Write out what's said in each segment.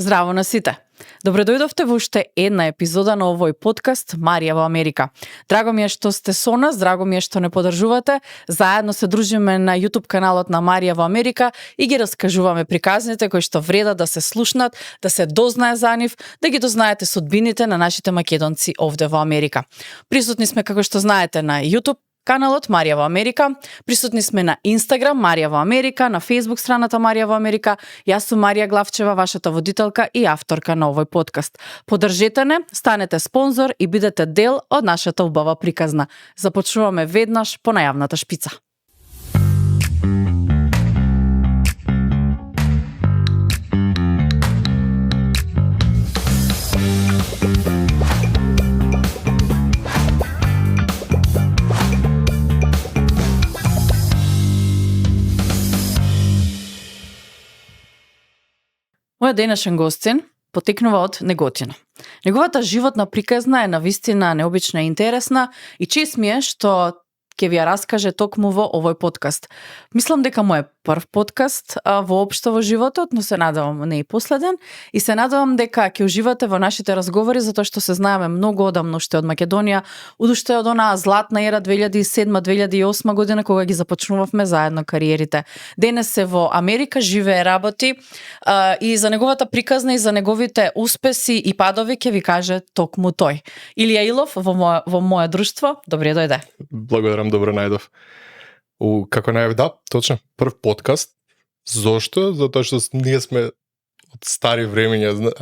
Здраво на сите! Добре дојдовте во уште една епизода на овој подкаст Марија во Америка. Драго ми е што сте со нас, драго ми е што не подржувате. Заедно се дружиме на YouTube каналот на Марија во Америка и ги раскажуваме приказните кои што вреда да се слушнат, да се дознае за нив, да ги дознаете судбините на нашите македонци овде во Америка. Присутни сме, како што знаете, на YouTube каналот Марија во Америка, присутни сме на Instagram Марија во Америка, на Facebook страната Марија во Америка. Јас сум Марија Главчева, вашата водителка и авторка на овој подкаст. Поддржете не, станете спонзор и бидете дел од нашата убава приказна. Започнуваме веднаш по најавната шпица. Мојот денешен гостин потекнува од Неготино. Неговата животна приказна е навистина необична и интересна и чест ми е што ќе ви ја раскаже токму во овој подкаст. Мислам дека мој прв подкаст воопшто во животот, но се надевам не и последен и се надевам дека ќе уживате во нашите разговори затоа што се знаеме многу одамно уште од Македонија, уште од онаа златна ера 2007-2008 година кога ги започнувавме заедно кариерите. Денес се во Америка, живее, работи и за неговата приказна и за неговите успеси и падови ќе ви каже токму тој. Илија Илов во моје друштво, добре дојде. Благодарам, добро најдов. Како најав, да, точно, прв подкаст. Зошто? Затоа што ние сме од стари времења,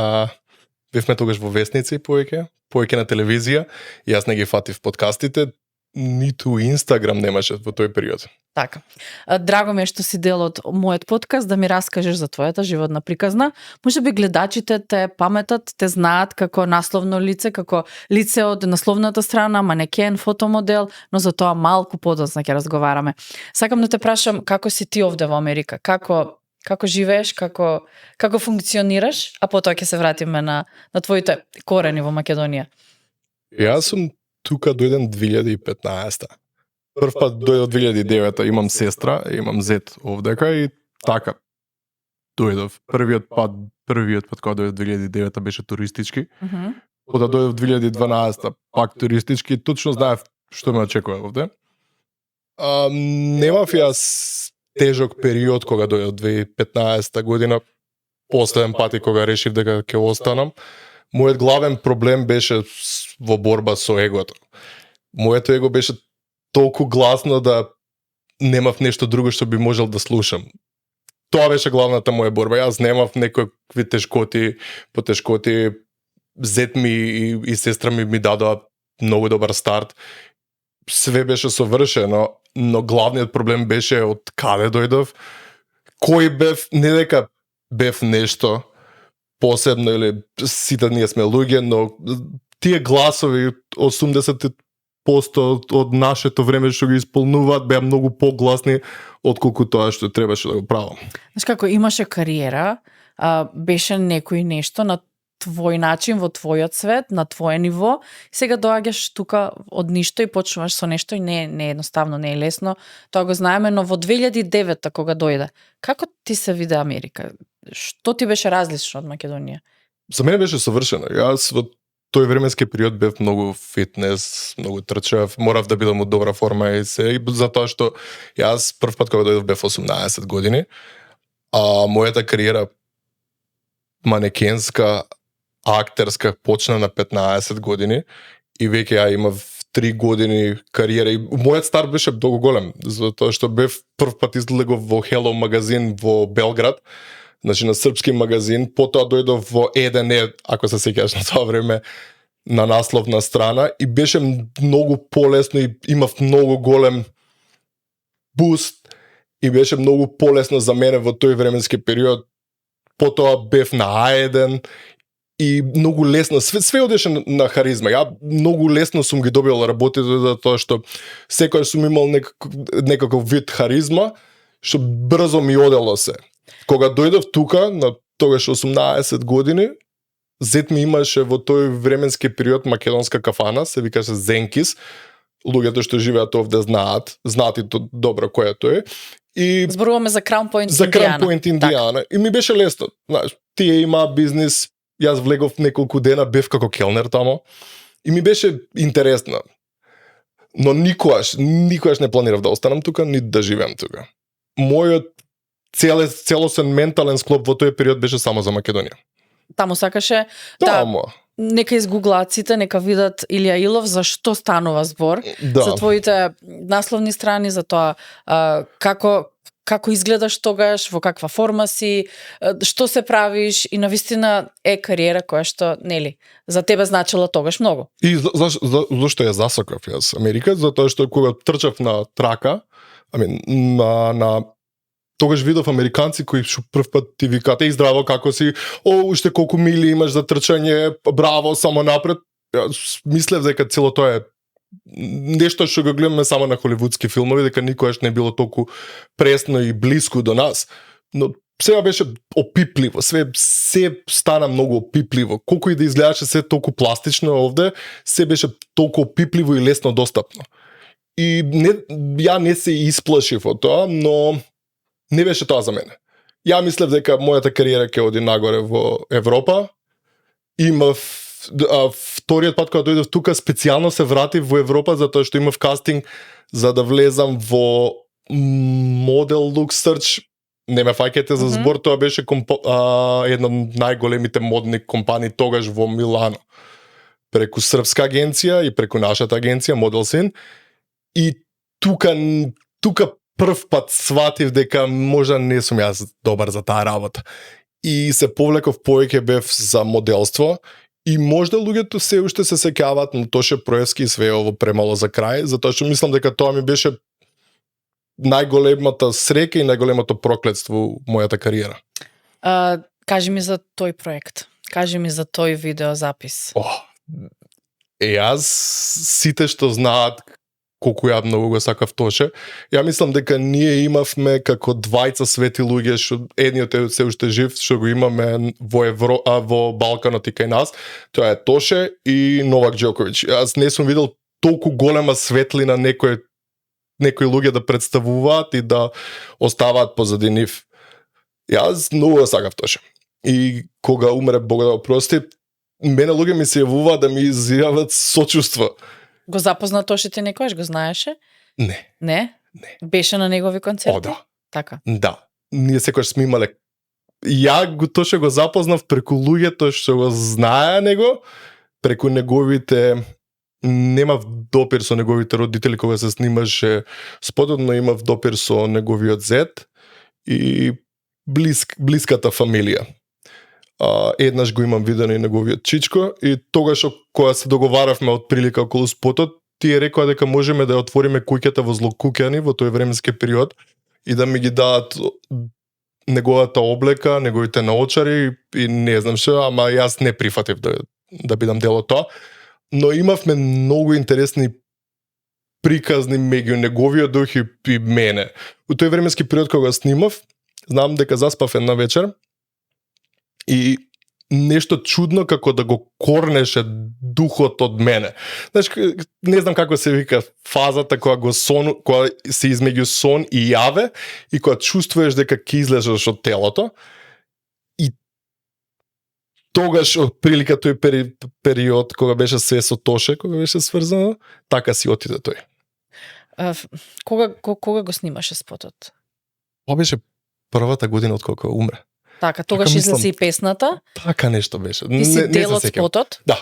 бевме тогаш во весници повеќе на телевизија, и јас не ги фатив подкастите, ниту Инстаграм немаше во тој период. Така. Драго ми е што си дел од мојот подкаст да ми раскажеш за твојата животна приказна. Може би гледачите те паметат, те знаат како насловно лице, како лице од насловната страна, манекен, фотомодел, но за тоа малку подоцна ќе разговараме. Сакам да те прашам како си ти овде во Америка, како живееш, како функционираш, а потоа ќе се вратиме на твоите корени во Македонија. Јас сум тука дојден 2015. Прв пат дојдов 2009, имам сестра, имам зет овдека и така дојдов. Првиот пат кога дојдов 2009 беше туристички. Потоа дојдов 2012 пак туристички, точно знаев што ме очекува овде. Немав јас тежок период кога дојдов 2015 година, последен пат и кога решив дека ќе останам. Мојот главен проблем беше во борба со егото. Моето его беше толку гласно да немав нешто друго што би можел да слушам. Тоа беше главната моја борба. Јас немав некои тешкоти, потешкоти. Зет ми и сестра ми дадоа многу добар старт. Све беше совршено, но главниот проблем беше од каде дојдов, кој бев, не дека бев нешто посебно или сите ние сме луѓе, но тие гласови 80% од нашето време што ги исполнуваат беа многу погласни отколку тоа што требаше да го правам. Знаеш како имаше кариера, беше некој нешто на твој начин, во твојот свет, на твое ниво, сега доаѓаш тука од ништо и почнуваш со нешто и не е едноставно, не е лесно, тоа го знаеме, но во 2009 кога дојде, како ти се виде Америка? Што ти беше различно од Македонија? За мене беше совршено. Јас во тој временски период бев многу фитнес, многу трчав, морав да бидам во добра форма и затоа што јас прв пат кога дојдов бев 18 години, а мојата кариера манекенска, актерска почна на 15 години и веќе ја имав 3 години кариера и мојот старт беше многу голем, затоа што бев прв пат излегов во Hello магазин во Белград, значи на српски магазин, потоа дојдов во ЕДН, ако се сеќаш на тоа време, на насловна страна и беше многу полесно и имав многу голем буст и беше многу полесно за мене во тој временски период. Потоа бев на А1 и многу лесно, све одеше на харизма. Ја многу лесно сум ги добил работите затоа што секој сум имал некаков вид харизма, што брзо ми одело се. Кога дојдов тука, на тогаш 18 години, зет ми имаше во тој временски период македонска кафана, се викаше Зенкис. Луѓето што живеат овде знаат и добро која тоа е. И Зборуваме за Crown Point за Индијана. Crown Point Индијана. И ми беше лесно. Знаеш, тие има бизнис, јас влегов неколку дена, бев како келнер тамо. И ми беше интересно. Но никогаш не планирав да останам тука, ниту да живеам тука. Мојот целосен ментален склоп во тој период беше само за Македонија. Таму сакаше Тамо. нека изгуглаат сите, нека видат Илија Илов за што станува збор, Да. за твоите насловни страни, за тоа како изгледаш тогаш, во каква форма си, што се правиш и навистина е кариера која што, нели, за тебе значила тогаш многу. И зашто ја засакав јас Америка? Затоа што кога трчав на трака, на тогаш видов американци кои што прв пат ти викаат и здраво како си, уште колку мили имаш за трчање, браво, само напред. Јас мислев дека цело тоа е нешто што го гледаме само на холивудски филмови, дека никогаш не било толку пресно и блиску до нас. Но сега беше опипливо, се стана многу опипливо. Колку и да изгледаше се толку пластично овде, се беше толку опипливо и лесно достапно. И ја не се исплашив од тоа, но не беше тоа за мене. Ја мислев дека мојата кариера ќе оди нагоре во Европа. Имав вториот пат кога дојдов тука специјално се вратив во Европа затоа што имав кастинг за да влезам во Model Look Search. Не ме фаќате за збор, тоа беше една од најголемите модни компании тогаш во Милано. Преку српска агенција и преку нашата агенција Model Scene. И тука прв пат сватив дека можда не сум јас добар за таа работа. И се повлеков повеќе бев за моделство. И можда луѓето се уште се сеќаваат на Тоше Проевски и све ово премало за крај, затоа што мислам дека тоа ми беше најголемата среќа и најголемото проклетство во мојата кариера. Кажи ми за тој проект. Кажи ми за тој видеозапис. Јас сите што знаат колку ја многу го сакав Тоше, ја мислам дека ние имавме како двајца свети луѓе, што едниот е се уште жив, што го имаме во Балканот и кај нас, тоа е Тоше и Новак Џоковиќ. Јас не сум видел толку голема светлина некои луѓе да представуваат и да оставаат позади нив. Јас многу сакав Тоше. И кога умре, Бог да го прости, мене луѓе ми се јавуваат да ми изјават сочувство. Го запозна Тоше ти некојаш, го знаеше? Не. Не? Не. Беше на негови концерти? Да. Така. Да. Ние секогаш сме имале. Ја го Тоше го запознав преку луѓето што го знае него, преку неговите немав допир со неговите родители кога се снимаше спотот, но имав допир со неговиот зет и блиската фамилија. Еднаш го имам видено и неговиот чичко и тогаш кога се договаравме од прилика околу спотот, тие рекоа дека можеме да ја отвориме куќата во Злокукјани во тој временски период и да ми ги дадат неговата облека, неговите наочари и не знам што, ама јас не прифатив да бидам дел од тоа. Но имавме многу интересни приказни меѓу неговиот дух и мене. У тој временски период кога снимав, знам дека заспав една вечер и нешто чудно како да го корнеше духот од мене. Знаеш, не знам како се вика фазата кога се измеѓу сон и јаве и кога чувствуваш дека ќе излезеш од телото. И тогаш од прилика тој период кога беше се со Тоше, кога беше сврзано, така си отиде тој. Кога го снимаше спотот? Тоа беше првата година од кога умре. Така, тогаш излезе и песната. Така нешто беше. Ти си дел од спотот. Да.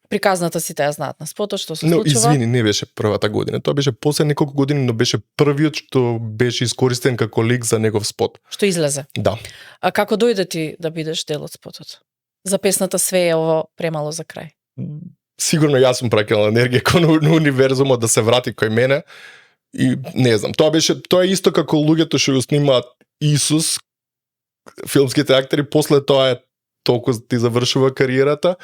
Приказната си ја знаат на спотот, што се случува. случува. Извини, не беше првата година. Тоа беше после неколку години, но беше првиот што беше искористен како лик за негов спот. Што излезе. Да. А како дојде ти да бидеш дел од спотот? За песната све е ово премало за крај. Сигурно јас сум пракал енергија кон универзумот да се врати кој мене. И не знам, тоа е исто како луѓето што го снимаат Исус, филмските актери, после тоа е толку ти завршува кариерата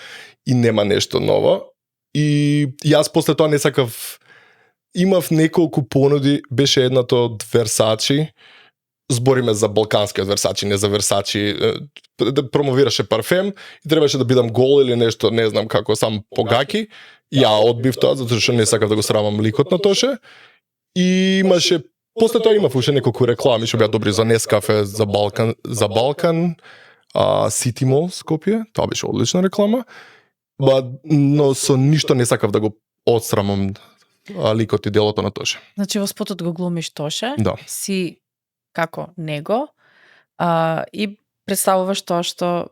и нема нешто ново. И јас после тоа не сакав, имав неколку понуди, беше едната од Версачи, збориме за балканскиот Версачи, не за Версачи, да промовираше парфем и требаше да бидам гол или нешто, не знам како, сам погаки. Ја одбив тоа, затоа што не сакав да го срамам ликот на Тоше. И имаше После тоа имав уште неколку реклами што беа добри за Нескафе, за Балкан, City Mall Скопје, тоа беше одлична реклама. Но со ништо не сакав да го отстрамам ликот и делото на Тоше. Значи во спотот го глумиш Тоше, Да. си како него и представуваш тоа што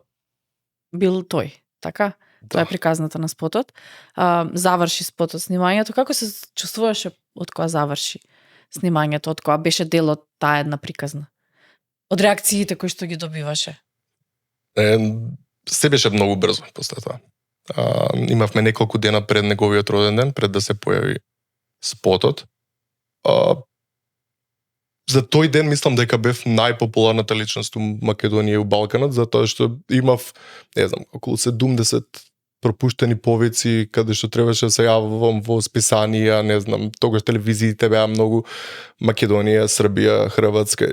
бил тој, така? Тоа е приказната на спотот. Заврши спотот снимањето. Како се чувствуваше од кога заврши снимањето, од кога беше дел од таа една приказна? Од реакциите кои што ги добиваше? Се беше многу брзо после тоа. Имавме неколку дена пред неговиот роден ден, пред да се појави спотот. За тој ден мислам дека бев најпопуларната личност у Македонија и у Балканот, затоа што имав, не знам, околу 70 пропуштени повици, каде што требаше да се јавувам во списанија, не знам, тогаш телевизиите беа многу, Македонија, Србија, Хрватска.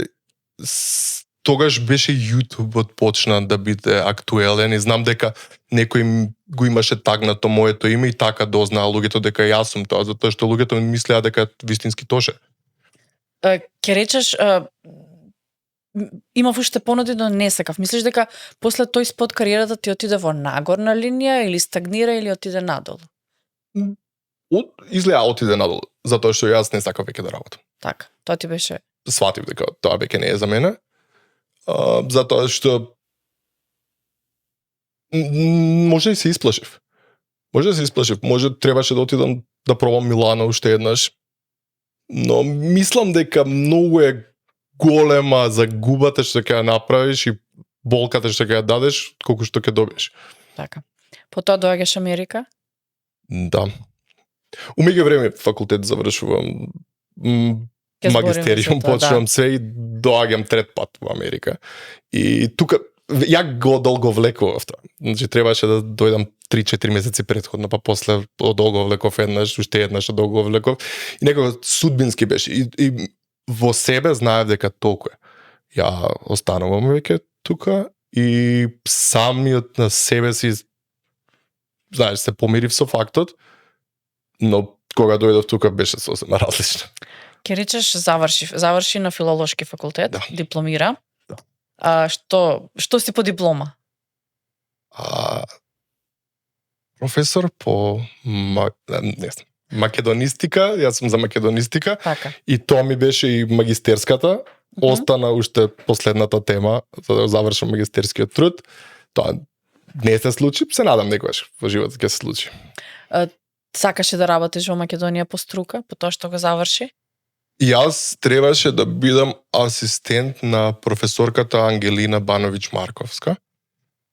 Тогаш беше YouTube почна да биде актуелен и знам дека некој го имаше тагнато моето име и така дознаа луѓето дека јас сум тоа, затоа што луѓето ми мислеа дека вистински Тоше. Ке речеш, имав уште понуди, но не сакав. Мислиш дека после тој спот кариерата ти отиде во нагорна линија или стагнира или отиде надолу? Изгледа отиде надолу, затоа што јас не сакав веќе да работам. Така, тоа ти беше... Сватив дека тоа веќе не е за мене. Затоа што може и се исплашив. Може требаше да отидам да пробам Милано уште еднаш. Но мислам дека многу е голема загубата што ќе ја направиш и болката што ќе ја дадеш, колку што ќе добиеш. Така. Потоа доаѓаш Америка? Да. У меѓувреме факултет завршувам, магистериум почнувам се и доаѓам трет пат во Америка. И тука ја го долговлекував тоа. Значи требаше да дојдам 3-4 месеци претходно, па после одолговлеков еднаш, уште еднаш одолговлеков. И некако судбински беше. И во себе знаев дека толку е. Ја останувам веќе тука и самиот на себе си, знаеш, се помирив со фактот, но кога дојдов тука беше сосема различно. Ке речеш заврши на филолошки факултет, Да. Дипломира. Да. Што си по диплома? Професор по македонистика, јас сум за македонистика. Така. И тоа ми беше и магистерската. Остана уште последната тема за да завршам магистерскиот труд. Тоа не се случи, се надам некогаш во животот ќе се случи. Сакаше да работиш во Македонија по струка, по тоа што го заврши? Јас требаше да бидам асистент на професорката Ангелина Бановиќ Марковска.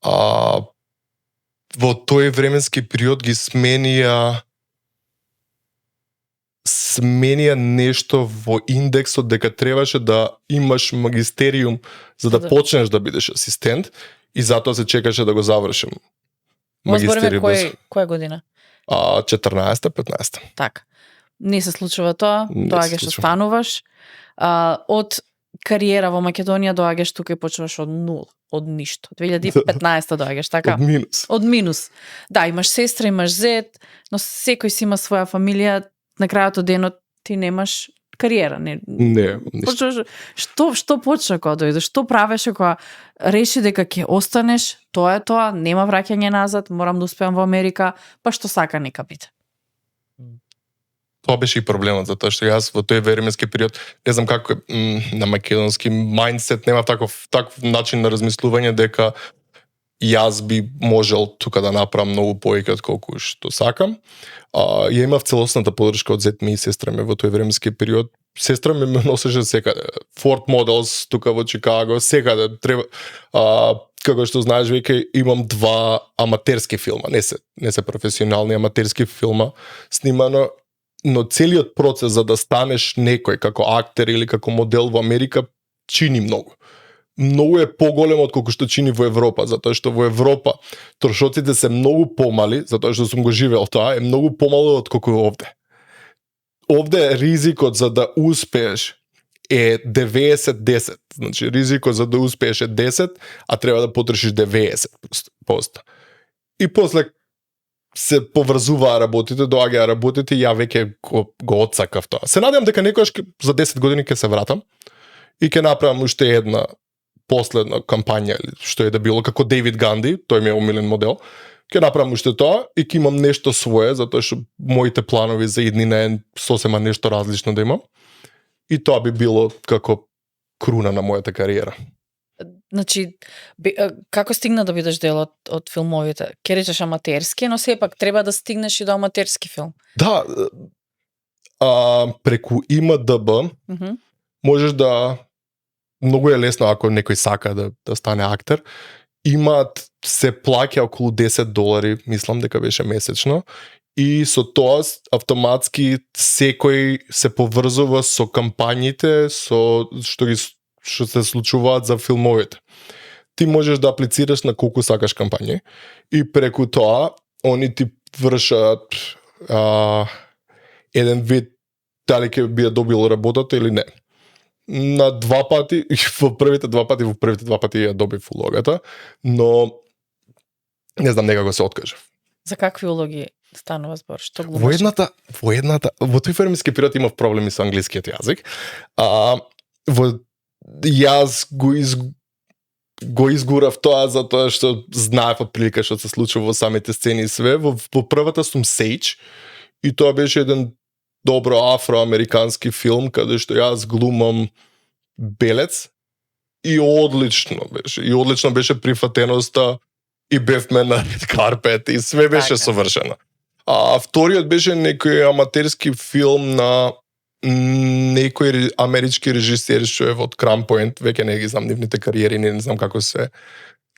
Во тој временски период ги сменија нешто во индексот дека требаше да имаш магистериум за да почнеш да бидеш асистент и затоа се чекаше да го завршим. Магистериум која година? 14-15. Така. Не се случува тоа, доаѓаш, остануваш. Од кариера во Македонија доаѓаш тука и почнуваш од нула, од ништо. 2015 доаѓаш, така? Од минус. Да, имаш сестра, имаш зет, но секој си има своја фамилија, на крајот од денот ти немаш кариера. Не, ништо. Што почна кога дојде? Што правеше кога реши дека ќе останеш? Тоа е тоа, нема враќање назад, морам да успеам во Америка, па што сака нека биде. Тоа беше и проблемот, затоа што јас во тој временски период, не знам како на македонски мајндсет, нема таков начин на размислување дека јас би можел тука да направам многу повеќе од колку што сакам. Ја имав целосната поддршка од зет ми и сестра ми во тој временски период. Сестра ми ме носеше секаде. Ford Models тука во Чикаго, секаде треба како што знаеш веќе имам 2 аматерски филма, не се професионални аматерски филма снимано, но целиот процес за да станеш некој како актер или како модел во Америка чини многу. Многу е поголем од колку што чини во Европа, затоа што во Европа трошоците се многу помали, затоа што сум го живеел тоа, е многу помало од колку овде. Овде ризикот за да успееш е 90-10. Значи ризикот за да успееш е 10, а треба да потрошиш 90%. И после се поврзуваа работите, доаѓаа работите и ја веќе го отсакав тоа. Се надевам дека некојаш за 10 години ќе се вратам и ќе направам уште една последна кампања или што е да било, како Дейвид Ганди, тој ми е омилен модел. Ќе направам уште тоа и ќе имам нешто свое, затоа што моите планови за иднина е сосема нешто различно да имам. И тоа би било како круна на мојата кариера. Значи, како стигна да бидеш дел од филмовите? Ке речеш аматерски, но сепак треба да стигнеш и до аматерски филм. Да, преку IMDb можеш да, многу е лесно ако некој сака да стане актер, имаат, се плаќа околу $10, мислам дека беше месечно, и со тоа автоматски секој се поврзува со кампањите, со што се случуваат за филмовите. Ти можеш да аплицираш на колку сакаш кампањи и преку тоа они ти вршат еден вид дали ќе би ја добил работата или не. На 2 пати, во првите 2 пати ја добив улогата, но не знам, некако се откажав. За какви улоги станува збор? Што глумиш? Во тој филмски период имав проблеми со англискиот јазик. Јас го изгурав тоа затоа што знаев од прилика што се случува во самите сцени и све. Во првата сум Сейдж и тоа беше еден добро афроамерикански филм каде што јас глумам белец и одлично беше прифатеноста и бевме на ред карпет и све беше совршено. А вториот беше некој аматерски филм на некој амерички режисер што е од Crown Point, веќе не ги знам нивните кариери, не знам како се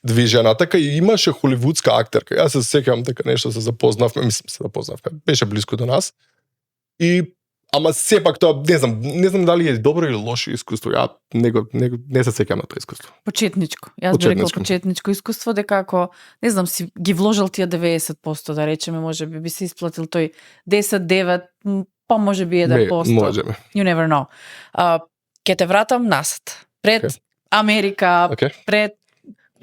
движеа натака, и имаше холивудска актерка. Јас се сеќавам дека нешто се запознавме, беше близко до нас. И ама сепак тоа не знам дали е добро или лошо искуство. Ја не се сеќавам на тоа искуство. Почетничко. Јас би рекол почетничко искуство, дека ако не знам си ги вложил тие 90%, да речеме, можеби би се исплатил тој 10-9, па може би 1%. Можеме. You never know. Ке те вратам насад. Пред Америка, пред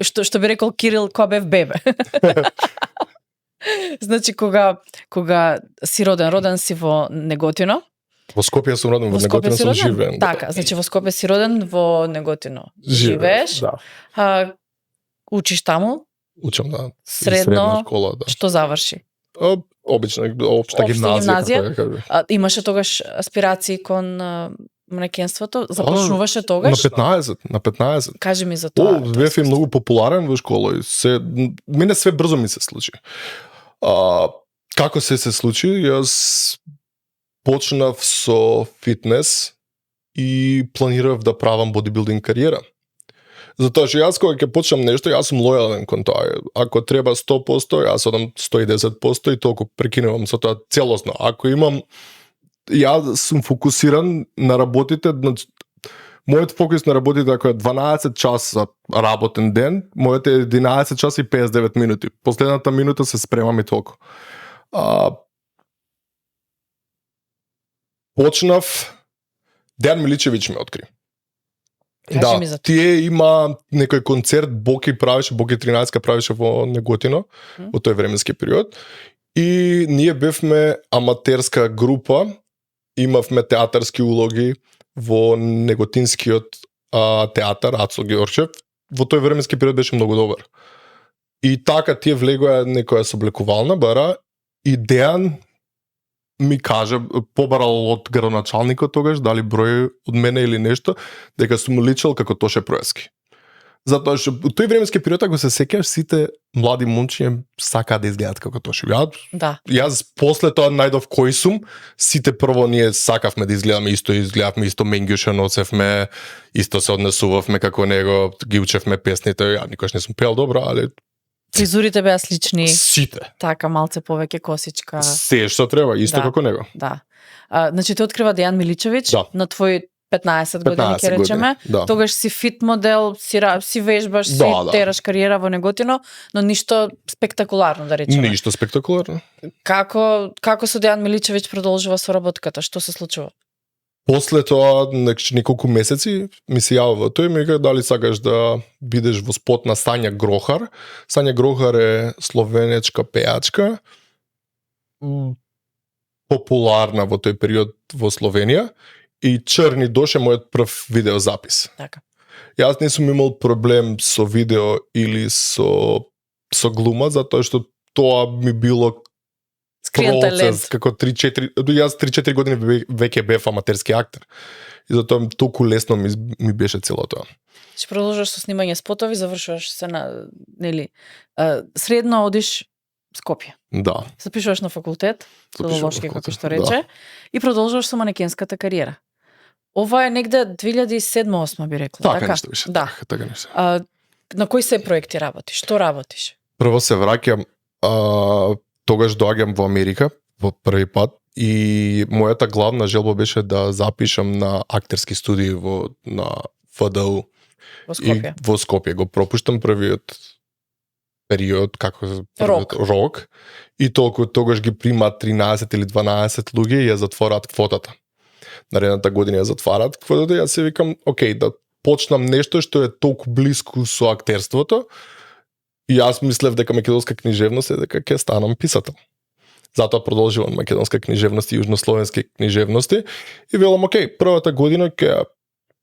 што би рекол Кирил, кога бев бебе. Значи кога си роден си во Неготино. Во Скопје сум роден, во Неготино сум живеен. Така, значи во Скопје си роден, во Неготино живееш. Да. Учиш таму? Учам, да. Средно школа, да. Што заврши? Обична општа гимназија. Имаше тогаш аспирации кон манекенството? Започнуваше тогаш? На 15. Кажи ми за тоа. Бев многу популарен во школа. Мене све брзо ми се случи. Како се случи? Јас почнав со фитнес и планирав да правам бодибилдинг кариера. Затоа што јас кога ќе почнам нешто, јас сум лојален кон тоа. Ако треба 100%, јас одам 110% и толку прекинувам со тоа целосно. Ако имам, јас сум фокусиран на работите, мојот фокус на работите ако е 12 часа работен ден, мојот е 11 часа и 59 минути. Последната минута се спремам и толку. Почнав, Дејан Миличевиќ ме откри. Да, тие има некој концерт Боки 13 правеше во Неготино во тој временски период и ние бевме аматерска група, имавме театарски улоги во неготинскиот театар Ацо Ѓорчев. Во тој временски период беше многу добар. И така тие влегоа некоја соблекувална бара и Дејан ми каже, побарал од градоначалникот тогаш, дали број од мене или нешто, дека сум личел како Тоше Проески. Затоа што во тој временски период, ако се сеќаш, сите млади момчиња сакаат да изгледаат како Тоше. Јас после тоа најдов кој сум, сите прво ние сакавме да изгледаме исто, изгледавме исто, Менѓуша носевме, исто се однесувавме како него, ги учевме песните, ја никош не сум пеел добро, али фризурите беа слични. Сите. Така, малце повеќе косичка. Се што треба, исто како него. Да. Значи, те открива Дејан Миличевиќ на твој 15 години, ќе речеме. Да. Тогаш си фит модел, си вежбаш, си тераш кариера во Неготино, но ништо спектакуларно, да речеме. Ништо спектакуларно. Како со Дејан Миличевиќ продолжува соработката? Што се случува? После тоа, неколку месеци, ми се јавува тој ми вика дали сакаш да бидеш во спот на Сања Грохар. Сања Грохар е словенечка пејачка популарна во тој период во Словенија и Черни дош е мојот прв видеозапис. Така. Јас не сум имал проблем со видео или со глума, затоа што тоа ми било Скриен процес, талент. како 3-4, јас 3-4 години веќе бев аматерски актер. И затоа толку лесно ми беше цело тоа. Ќе продолжуваш со снимање спотови, завршуваш се на, нели, средно одиш Скопје. Да. Запишуваш на факултет, филолошки, како што рече, и продолжуваш со манекенската кариера. Ова е негде 2007-2008 би рекла, Така така? нешто беше. Да. Така нешто. На кои се проекти работиш? Што работиш? Прво се враќам, тогаш доаѓам во Америка во први пат и мојата главна желба беше да запишам на актерски студии на ФДУ Во и Скопје. во Скопје. Го пропуштам првиот период, како рок, и толку тогаш ги примаат 13 или 12 луѓе и ја затворат квотата. Наредната година ја затварат квотата и јас се викам, окей, да почнам нешто што е толку блиску со актерството. И јас мислев дека македонска книжевност е дека ќе станам писател. Затоа продолжувам македонска книжевност и јужнословенски книжевности и велам, окей, првата година ќе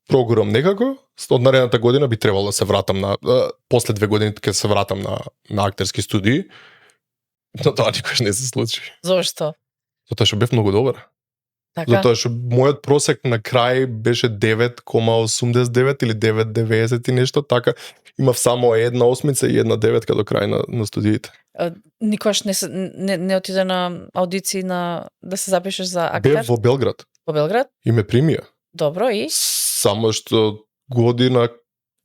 прогурам некако, од наредната година би требало да се вратам после 2 години ќе се вратам на актерски студии. Но тоа никош не се случи. Зошто? Затоа што бев многу добар. Така? Затоа што мојот просек на крај беше 9,89 или 9,90 и нешто така. Имав само една осмица и една деветка до крај на студиите. Никош не отиде на аудиции да се запишеш за актер? Бев во Белград Во Белград? и ме примија. Добро, и? Само што година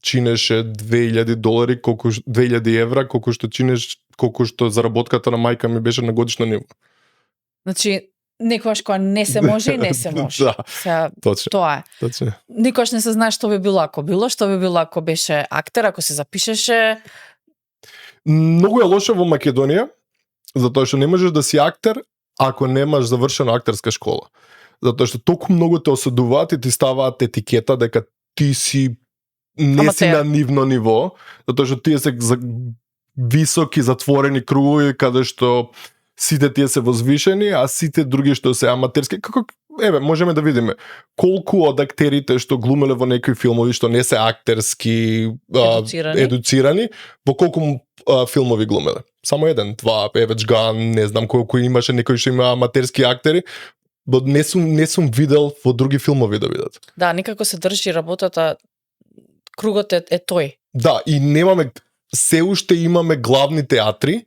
чинеше $2000, 2000 евра, колку што заработката на мајка ми беше на годишно ниво. Значи, никош кога не се може и не се може. Да, Сега, точно. тоа е. Точно. Никош не се знае што би било ако било, што би било ако беше актер, ако се запишеше. Многу е лошо во Македонија, затоа што не можеш да си актер ако немаш завршена актерска школа. Затоа што толку многу те осудуваат и ти ставаат етикета дека ти си не си на нивно ниво, затоа што тие се високи затворени кругови каде што сите тие се возвишени, а сите други што се аматерски, како можеме да видиме колку од актерите што глумеле во некои филмови што не се актерски едуцирани, во колку филмови глумеле. Само еден, два, Еведж Ган, не знам колку имаше некои што има аматерски актери, не сум видел во други филмови да видат. Да, никако се држи работата, кругот е тој. Да, и се уште имаме главни театри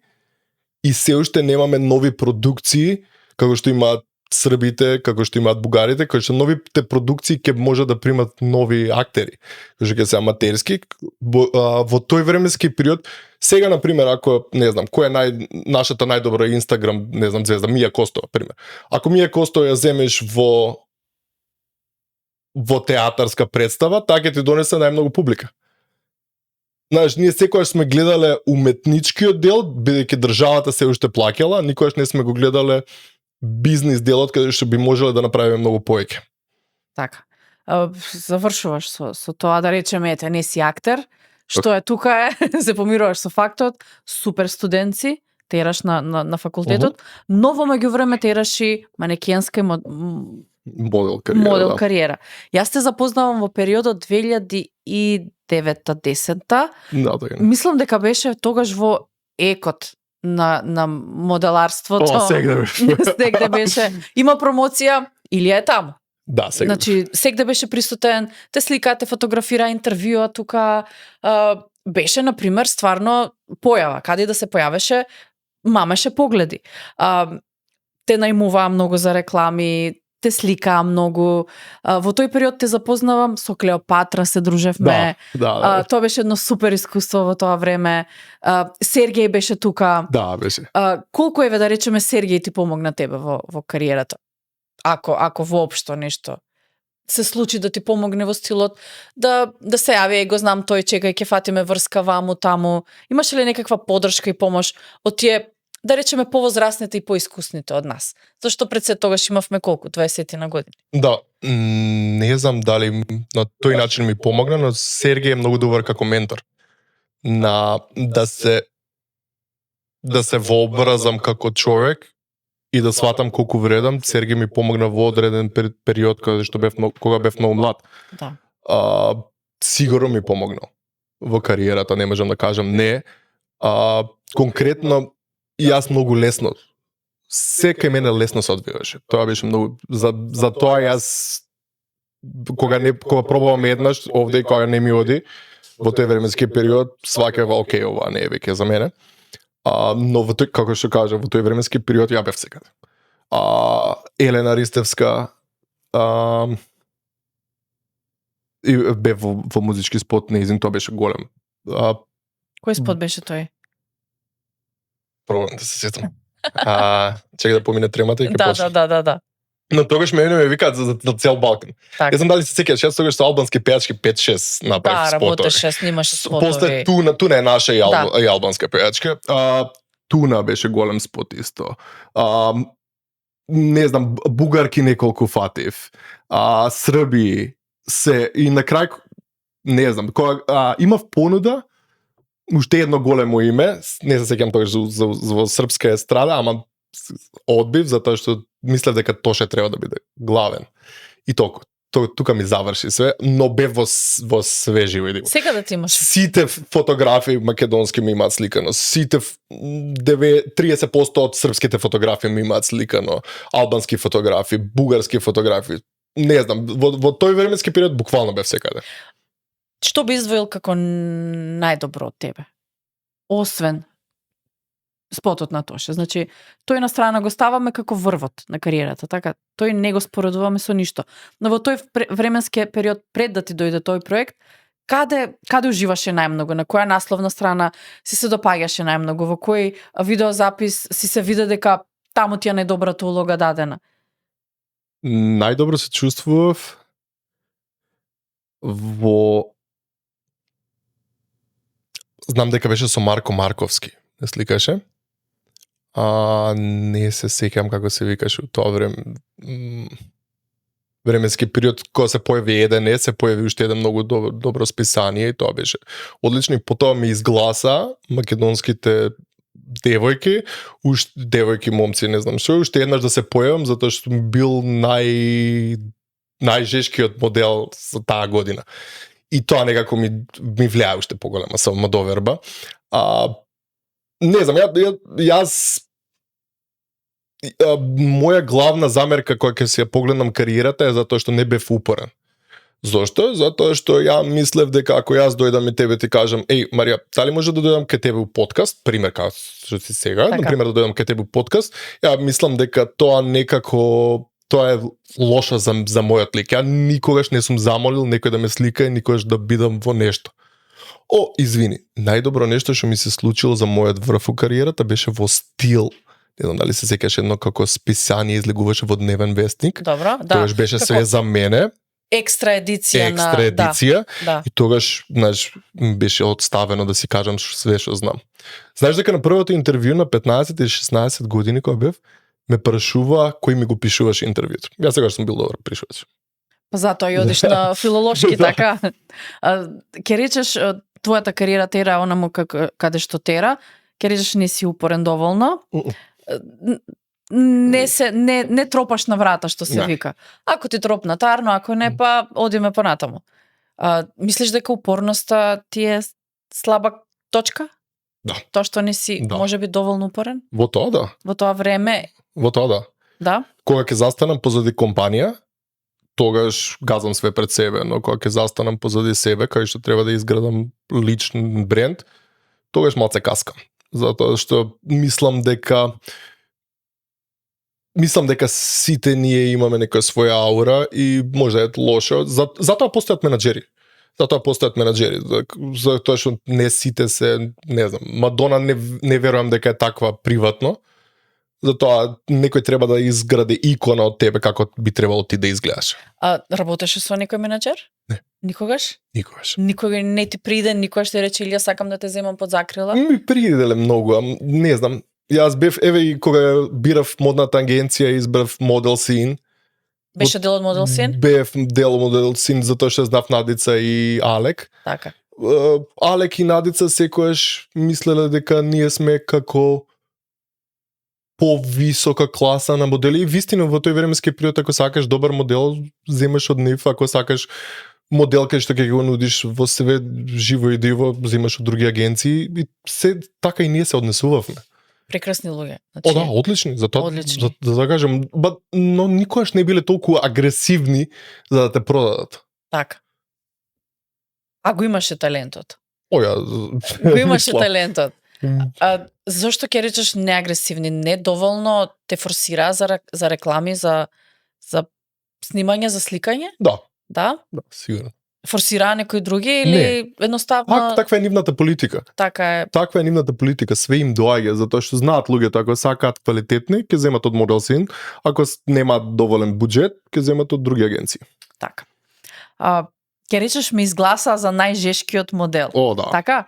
и се уште немаме нови продукции, како што имаат србите, како што имаат бугарите, кои што новите продукции ќе може да примат нови актери, кои што ќе се аматерски. Во тој временски период, сега на пример, ако не знам, кој е нашата најдобра Инстаграм, не знам, звезда Мија Костова, пример. Ако Мија Костова ја земеш во театарска представа, таа ќе ти донесе најмногу публика. Знаеш, ние секогаш сме гледале уметничкиот дел, бидејќи државата се уште плаќала, никогаш не сме го гледале бизнис делот каде што би можеле да направиме многу повеќе. Така. Завршуваш со тоа, да речеме, не си актер, што е тука се помируваш со фактот, супер студенци, тераш на факултетот, но во меѓувреме тераш и манекенска модел кариера. Јас те запознавам во периодот 2009-10. Да, така. Мислам дека беше тогаш во екот на моделарството. Сегде беше. Има промоција или е таму. Да, сегде. Значи, сегде беше присутен, те слика, те фотографира, интервјуа тука. Беше, например, стварно појава. Каде да се појавеше, мамеше погледи. Те најмуваа многу за реклами, те сликаа многу. Во тој период те запознавам со Клеопатра, се дружевме. Да. Тоа беше едно супер искуство во тоа време. Сергеј беше тука. Да, беше. Колку да речеме Сергеј ти помогна тебе во кариерата? Ако воопшто нешто се случи да ти помогне во стилот да се јави, го знам тој, чекај, ќе фатиме врска ваму таму. Имаше ли некаква поддршка и помош од тие, да речеме, повозрасните и поискусните од нас? Зашто пред се тогаш имавме колку? 20 на години. Да. Не знам дали на тој начин ми помогна, но Сергеј е многу добар како ментор. Да се вообразам како човек и да сватам колку вредам, Серги ми помогна во одреден период кога бев многу млад. Да. Сигурно ми помогнал во кариерата, не можам да кажам не. Конкретно и јас многу лесно. Секај мене лесно се одвиваше. Тоа беше многу за тоа јас кога пробувам еднаш овде и кога не ми оди во тој временски период сваќав окей, ова не е веќе за мене. Но во тој, како што кажа, во тој временски период ја бев секаде. Елена Ристевска и бев во музички спот, неизин, тоа беше голем. Кој спот беше тој? Пробам да се сетам. Чека да помине тремата и ќе почне. Да. Но тогаш мене ме викаат за цел Балкан. Так. Јас знам дали се сеќаш, јас тогаш со албански пејачки 5-6 направив спотови. Работеше, снимаше спотови. После Туна е наша и албанска пејачка. Туна беше голем спот исто. Не знам, бугарки неколку фатив. Срби се и на крај не знам, кога имав понуда уште едно големо име, не се сеќам тогаш во српска естрада, ама одбив затоа што мислев дека Тоше треба да биде главен. И толку. Тука ми заврши све, но бев во све живо. Сега да ти имаш. Сите фотографии македонски ми имаат сликано. Сите 30% од српските фотографии ми имаат сликано. Албански фотографии, бугарски фотографии. Не знам, во тој временски период буквално бев секаде. Што би издвоил како најдобро од тебе? Освен спотот на Тоше. Значи, тој на страна го ставаме како врвот на кариерата, така? Тој не го споредуваме со ништо. Но во тој временски период пред да ти дојде тој проект, каде уживаше најмногу? На која насловна страна си се допаѓаше најмногу? Во кој видеозапис си се виде дека таму ти е најдобрата улога дадена? Најдобро се чувствував во... Знам дека беше со Марко Марковски. Не сликаше? Не се сеќам како се викаше тоа временски период кога се појави еден, се појави уште еден многу добро списание и тоа беше одлично и потоа ми изгласа македонските девојки, девојки, момци, не знам што, уште еднаш да се појавам затоа што бил најжешкиот модел за таа година. И тоа некако ми влијае уште поголема самодоверба. Не знам, јас моја главна замерка која ќе се ја погледнам кариерата е затоа што не бев упорен. Зошто? Затоа што ја мислев дека ако јас дојдам и тебе ти кажам, еј, Марија, дали може да дојдам кај тебе у подкаст, пример како што си сега, така. Например да дојдам кај тебе у подкаст, ја мислам дека тоа некако тоа е лошо за мојот лик. Ја никогаш не сум замолил некој да ме слика и никогаш да бидам во нешто. Извини, најдобро нешто што ми се случило за мојот врв у кариерата беше во Стил. Не знам дали се сеќаш едно како списание излегуваше во Дневен вестник. Добро, да. Тогаш беше све за мене. Екстра едиција. Да. И тогаш, знаеш, беше отставено да си кажам све што знам. Знаеш дека на првото интервју на 15 или 16 години кога бев, ме прашува кој ми го пишуваше интервјуто. Јас сега сум бил добар пришувач. Па затоа и одиш на филолошки, така. Ке речеш твојата кариера тера онаму каде што тера, ке речеш не си упорен доволно. Не тропаш на врата, што се вика. Ако ти тропна тарно, ако не, па одиме понатаму. Мислиш дека упорноста ти е слаба точка? Да. Тоа што не си можеби доволно упорен? Во тоа да. Во тоа време? Во тоа да. Да? Кога ќе застанам позади компанија, тогаш газам све пред себе, но кога ќе застанам позади себе, кај што треба да изградам личен бренд, тогаш малце каскам. Затоа што мислам дека сите ние имаме некоја своја аура и може да е лошо. Затоа постојат менаџери. Затоа што не сите се, не знам, Мадона не верувам дека е таква приватно. Затоа некој треба да изгради икона од тебе како би требало ти да изгледаш. Работеше со некој менаџер? Не. Никогаш? Никогаш. Никој не ти приде, никогаш ти рече, Илија, сакам да те земам под закрила? Ми приделе многу, не знам. Јас бев, и кога бирав модната агенција, избрав Model Scene. Беше дел од Model Scene? Бев дел од Model Scene затоа што знав Надица и Алек. Така. Алек и Надица секојаш мислеле дека ние сме како повисока класа на модели и вистина во тој временски период ако сакаш добар модел, земаш од нив, ако сакаш модел кај што ќе го нудиш во свет живо и диво, земаш од други агенции и се така и ние се однесувавме. Прекрасни луѓе. О, да, одлични, затоа Одлични. за да кажам, но никогаш не биле толку агресивни за да те продадат. Така. А го имаше талентот. Оја, Го имаше мислам. талентот. Зошто ќе речеш неагресивни? Не доволно те форсира за реклами, за снимање, за сликање? Да, Да? сигурно. Форсира некои други или едноставно Таква е нивната политика. така е? Таква е нивната политика, све им доаѓа затоа што знаат луѓето ако сакаат квалитетни, ќе земат од Model Sin, ако немаат доволен буџет, ќе земат од други агенции. Така. Ќе речеш ме изгласа за најжешкиот модел. О, да. Така?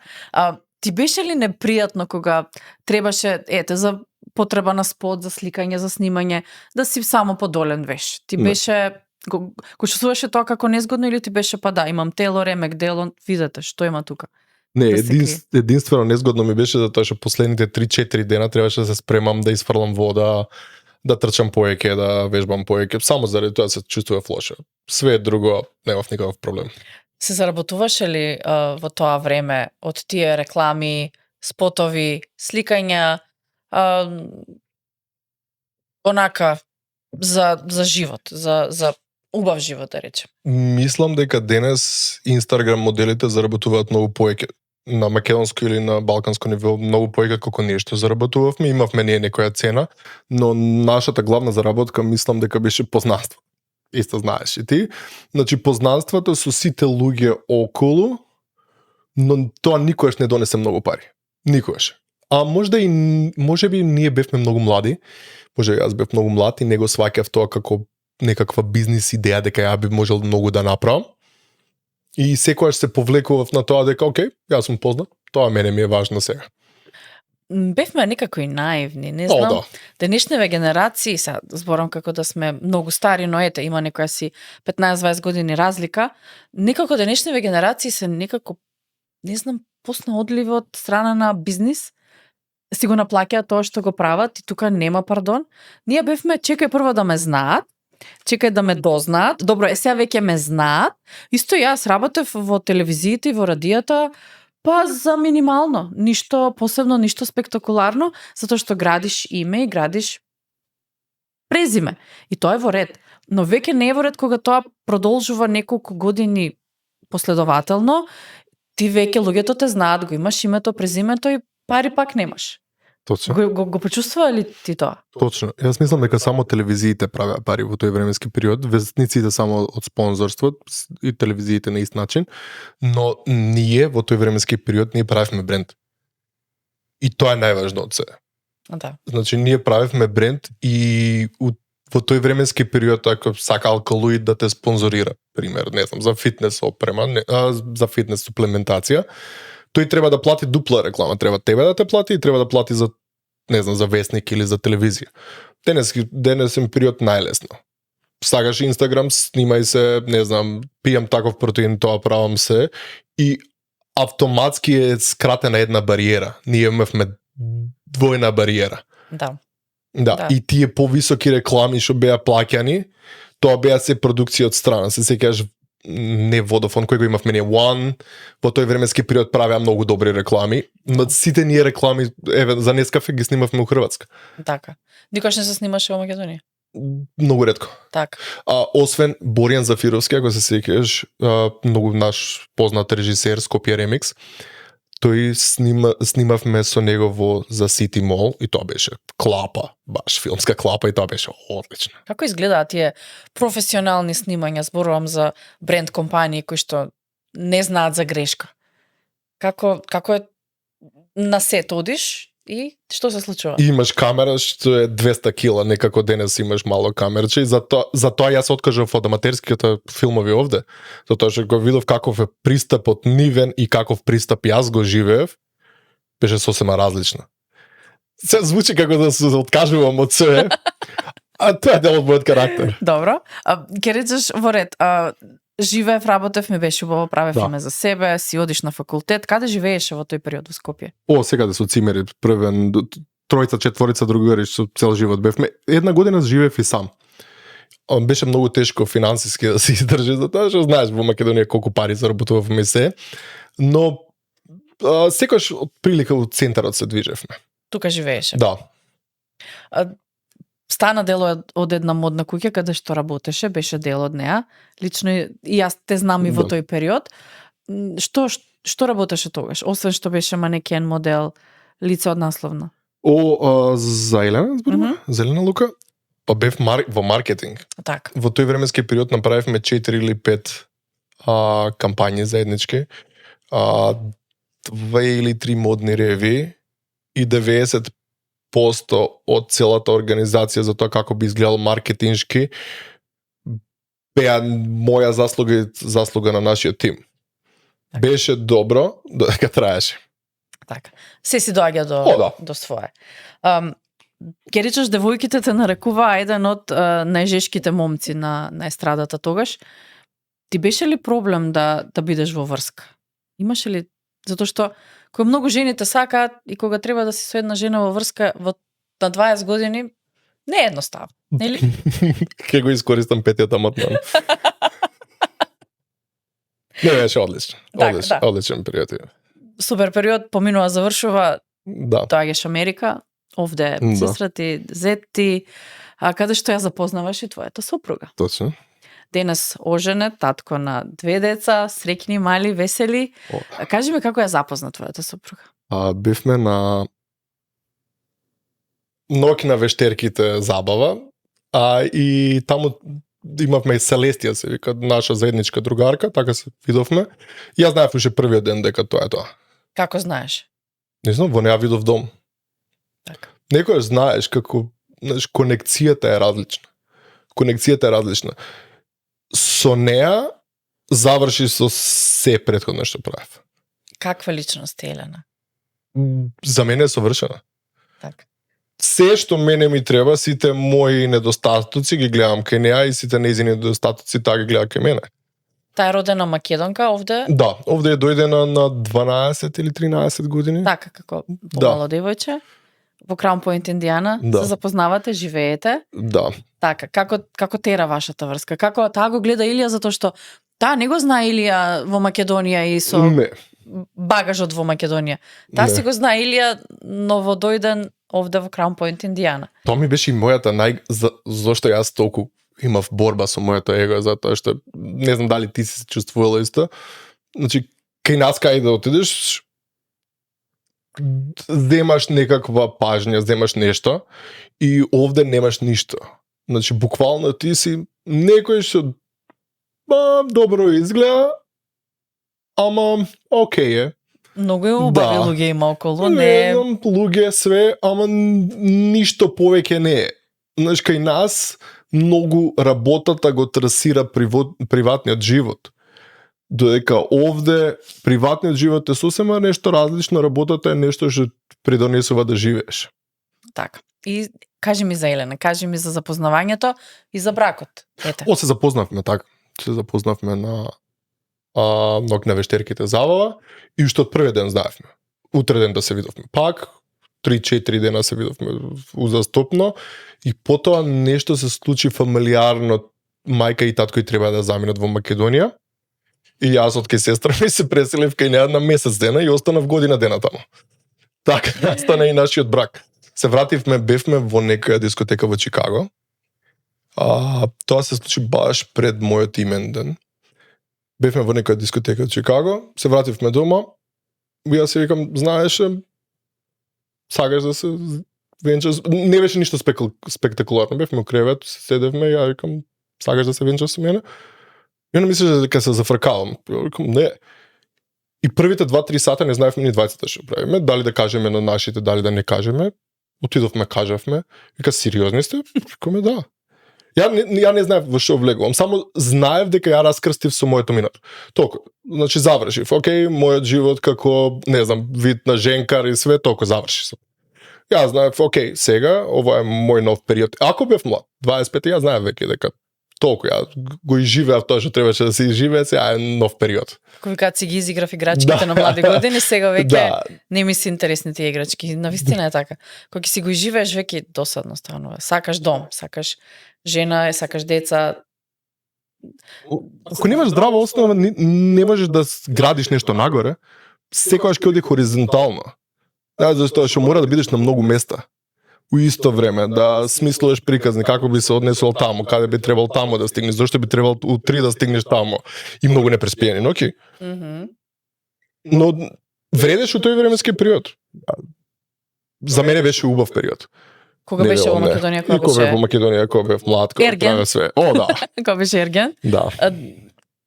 Ти беше ли непријатно кога требаше, за потреба на спот, за сликање, за снимање, да си само подолен веш? Ти Не. беше го чувствуваше тоа како незгодно или ти беше па да, имам тело, ремек дело, видете што има тука? Не, Да се единствено незгодно ми беше затоа што последните 3-4 дена требаше да се спремам да изфрлам вода, да трчам поеќе, да вежбам поеќе, само заради тоа се чувствував лошо. Све друго немав никаков проблем. Се заработуваше ли во тоа време од тие реклами, спотови, сликања, онака за живот, за убав живот да речем? Мислам дека денес Инстаграм моделите заработуваат многу поеќе на македонско или на балканско ниво, многу поеќе колку ние што заработувавме, имавме ние некоја цена, но нашата главна заработка мислам дека беше познанство. Исто знаеш и ти. Значи познанството со сите луѓе околу, но тоа никогаш не донесе многу пари. Никогаш. А можеби ние бевме многу млади, можеби јас бев многу млад и не го сваќав тоа како некаква бизнис идеја дека ја би можел многу да направам. И секогаш се повлекував на тоа дека окей, јас сум познат, тоа мене ми е важно сега. Бевме некако и наивни, не знам. Да. Денешниве генерации, сега зборам како да сме многу стари, но ете, има некоја си 15-20 години разлика, некако денешниве генерации се некако, не знам, поснаодливи од страна на бизнис, си го наплаќаат тоа што го прават и тука нема пардон. Ние бевме, чекај прво да ме знаат, чекај да ме дознаат, добро, сега веќе ме знаат, исто јас работев во телевизиите и во радијата, па за минимално, ништо посебно, ништо спектакуларно, затоа што градиш име и градиш презиме. И тоа е во ред. Но веќе не е во ред кога тоа продолжува неколку години последователно, ти веќе луѓето те знаат, го имаш името, презимето и пари пак немаш. Точно. Го почувствува ли ти тоа? Точно. Јас мислам дека само телевизиите правеа пари во тој временски период, вестниците само од спонзорство и телевизиите на ист начин, но ние во тој временски период ние правевме бренд. И тоа е најважно од се. Да. Значи ние правевме бренд и во тој временски период ако сака Алкалоид да те спонзорира, пример, не знам, за фитнес опрема, за фитнес суплементација, тој треба да плати дупла реклама, треба тебе да те плати и треба да плати за, не знам, за вестник или за телевизија. Денесен период најлесно. Сагаш Инстаграм, снимај се, не знам, пијам таков протеин, тоа правам се и автоматски е скратена една бариера. Ние имавме двојна бариера. Да. Да, и тие повисоки реклами што беа плаќани, тоа беа се продукција од страна. Се сеќаш не Vodafone кој го имавме не One, во тој временски период правеа многу добри реклами, но сите ние реклами еве за Нескафе ги снимавме у Хрватска. Така. Никош не се снимаше во Македонија. Многу ретко. Така. Освен Боријан Зафировски, ако се сеќаш, многу наш познат режисер Скопје Ремикс, тој снимавме со него во за City Mall и тоа беше клапа, баш филмска клапа и тоа беше одлично. Како изгледаат тие професионални снимања? Зборувам за бренд компании кои што не знаат за грешка. Како е на сет одиш и што се случува? И имаш камера што е 200 кила, некако денес имаш мало камерче и затоа јас откажав од аматерските филмови овде, затоа што го видов каков е пристапот нивен и каков пристап јас го живеев, беше сосема различно. Се звучи како да се откажувам од се, а тоа е дел од мојот карактер. Добро. Ќе речеш во ред, живеев, работев, ми беше убаво, правев име за себе, си одиш на факултет. Каде живееше во тој период во Скопје? О, сега да се цимери првен, тројца, четворица другари што цел живот бевме. Една година живеев и сам. Беше многу тешко финансиски да се издржи, затоа што знаеш во Македонија колку пари заработувавме се, но секогаш од прилика од центарот се движевме. Тука живееше. Да. Стана дел од една модна куќа каде што работеше, беше дел од неа. Лично и јас те знам и во тој период. Што работеше тогаш? Освен што беше манекен модел, лице од насловна. За Елена, зборуваме? За Елена Лука? Па бев во маркетинг. Така. Во тој временски период направивме 4 или 5 кампањи заеднички, 2 или 3 модни реви и 90% од целата организација за тоа како би изгледал маркетиншки беа моја заслуга на нашиот тим. Так. Беше добро додека траеше. Така. Се си доаѓа до свое. Ке речеш, девојките те нарекуваа еден од најжешките момци на естрадата тогаш. Ти беше ли проблем да бидеш во врска? Имаше ли? Затоа што кој многу жените сакаат и кога треба да си со една жена во врска на 20 години, не е едноставно, нели? Ке го искористам петиот аматман. Не беше одлично. Одличен период. Супер период, поминува, завршува, да. Доаѓаш Америка, овде сестра ти, зет ти, каде што ја запознаваш и твојата сопруга. Точно. Денес оженет, татко на 2 деца, среќни, мали, весели. Кажи ми како ја запозна твојата сопруга? Бивме на ноќ на вештерките забава, и таму имавме и Селестија, се вика, наша заедничка другарка, така се видовме. И јас знаев уште првиот ден дека тоа е тоа. Како знаеш? Не знам, во неа видов дом. Така. Некојаш знаеш како, конекцијата е различна. Конекцијата е различна. Со неа заврши со се претходно што правев. Каква личност е Елена? За мене е совршена. Така. Се што мене ми треба, сите мои недостатоци ги гледам кај неа и сите нејзини недостатоци таа ги гледа кај мене. Таа е родена македонка овде? Да, овде е дојдена на 12 или 13 години. Така, како помало девојче. Во Краун Поинт, Индијана, се запознавате, живеете. Да. Така, како тера вашата врска? Како таа го гледа Илија, затоа што таа не го знае Илија во Македонија и со багажот во Македонија. Таа си го знае Илија новодојден овде во Краун Поинт, Индијана. Тоа ми беше и мојата зошто јас толку имав борба со моето его, затоа што не знам дали ти си се чувствувала исто. Значи, кај нас кај да отидеш, земаш некаква пажња, земаш нешто и овде немаш ништо. Значи, буквално ти си некој што добро изгледа, ама окей е. Многу е убави луѓе има околу, не луѓе све, ама ништо повеќе не е. Значи, кај нас многу работата го трасира приватниот живот. Додека овде приватниот живот е сосема нешто различно, работата е нешто што придонесува да живееш. Така. И кажи ми за Елена, кажи ми за запознавањето и за бракот. Ете. Се запознавме така. Се запознавме на ноќ на вештерките забава и уште од првиот ден знаевме. Утре ден да се видовме пак, 3-4 дена се видовме узастопно и потоа нешто се случи фамилиарно. Мајка и татко и треба да заминат во Македонија. И јас од кај сестра ми се преселив кај неа на месец дена и останав година дена таму. Така, стана и нашиот брак. Се вративме, бевме во некоја дискотека во Чикаго. Тоа се случи баш пред мојот имен ден. Бевме во некоја дискотека во Чикаго, се вративме дома, и јас се викам, знаеш, сакаш да се венчаш, не беше ништо спектакуларно, бевме во кревет, седевме, ја викам, сакаш да се венчаш со мене? И не мислиш дека се зафркавам. Ја викам, не. И првите 2-3 сата не знаевме ни двајцата што правиме, дали да кажеме на нашите, дали да не кажеме. Отидовме, кажавме. Вика, сериозни сте? Викаме, да. Ја не знаев во што влегувам, само знаев дека ја раскрстив со моето минато. Толку, значи завршив. Океј, мојот живот како, не знам, вид на женкар и све, толку заврши. Ја знаев, океј, сега ова е мој нов период. Ако бев млад, 25, ја знаев веќе дека толку, ја го изживеав тоа што требаше да се изживее, сега е нов период. Кој кога си ги изиграв играчките на млади години, сега веќе Да. не ми се интересни тие играчки. Навистина е така. Кога ќе си го изживееш, веќе досадно станува. Сакаш дом, сакаш жена, сакаш деца. Ако немаш здрава основа, не можеш да градиш нешто нагоре, секогаш ќе оди хоризонтално. Зашто што мора да бидеш на многу места. У исто време, да смислуваш приказни, како би се однесол таму, каде би требал таму да стигнеш, зашто би требал у 3 да стигнеш таму. И многу непреспиени ноќи. Но вредеш у тој временски период. За мене беше убав период. Кога беше во Македонија, кога кога бев во беше? Македонија, кога бев млад, кога Ерген? правев све. О, да. Кога беше ерген? Да.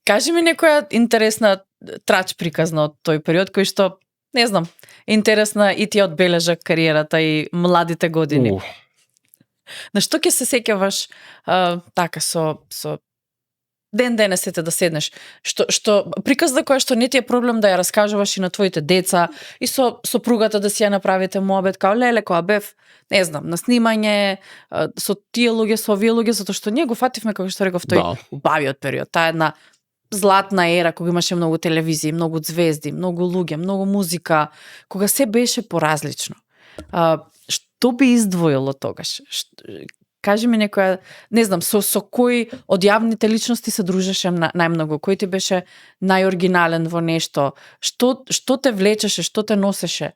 Кажи ми некоја интересна трач приказна од тој период, кој што, не знам, интересна и ти одбележа кариерата и младите години. На што ќе се сеќаваш така со ден денесете да седнеш? Што приказна која што не ти е проблем да ја раскажуваш и на твоите деца и со сопругата да си ја направите муабет као леле кога бев, не знам, на снимање со тие луѓе, со овие луѓе, затоа што ние го фативме како што реков тој убавиот период, таа една златна ера кога имаше многу телевизии, многу звезди, многу луѓе, многу музика, кога се беше поразлично. Што би издвоило тогаш? Кажи ми некоја, не знам, со кој од јавните личности се дружеше најмногу, кој ти беше најоригинален во нешто, што те влечеше, што те носеше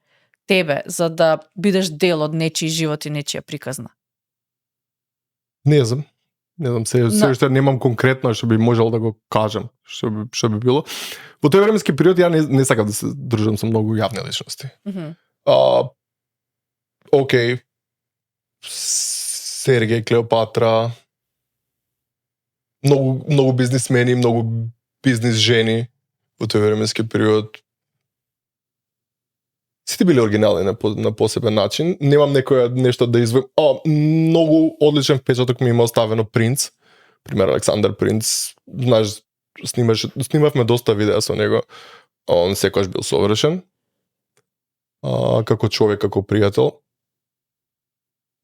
тебе за да бидеш дел од нечiji живот и нечија приказна? Не знам, се уште немам конкретно што би можел да го кажам, што би било. Во тој временски период ја не сакав да се дружам со многу јавни личности. Океј, Сергеј, Клеопатра, многу бизнисмени, многу бизнис жени во тој временски период. Сите биле оригинални на посебен начин. Немам некоја нешто да извоим. Многу одличен впечаток ми има оставено Принц. Пример Александар Принц. Знаеш, снимавме доста видеа со него. Он секогаш бил совршен. Како човек, како пријател.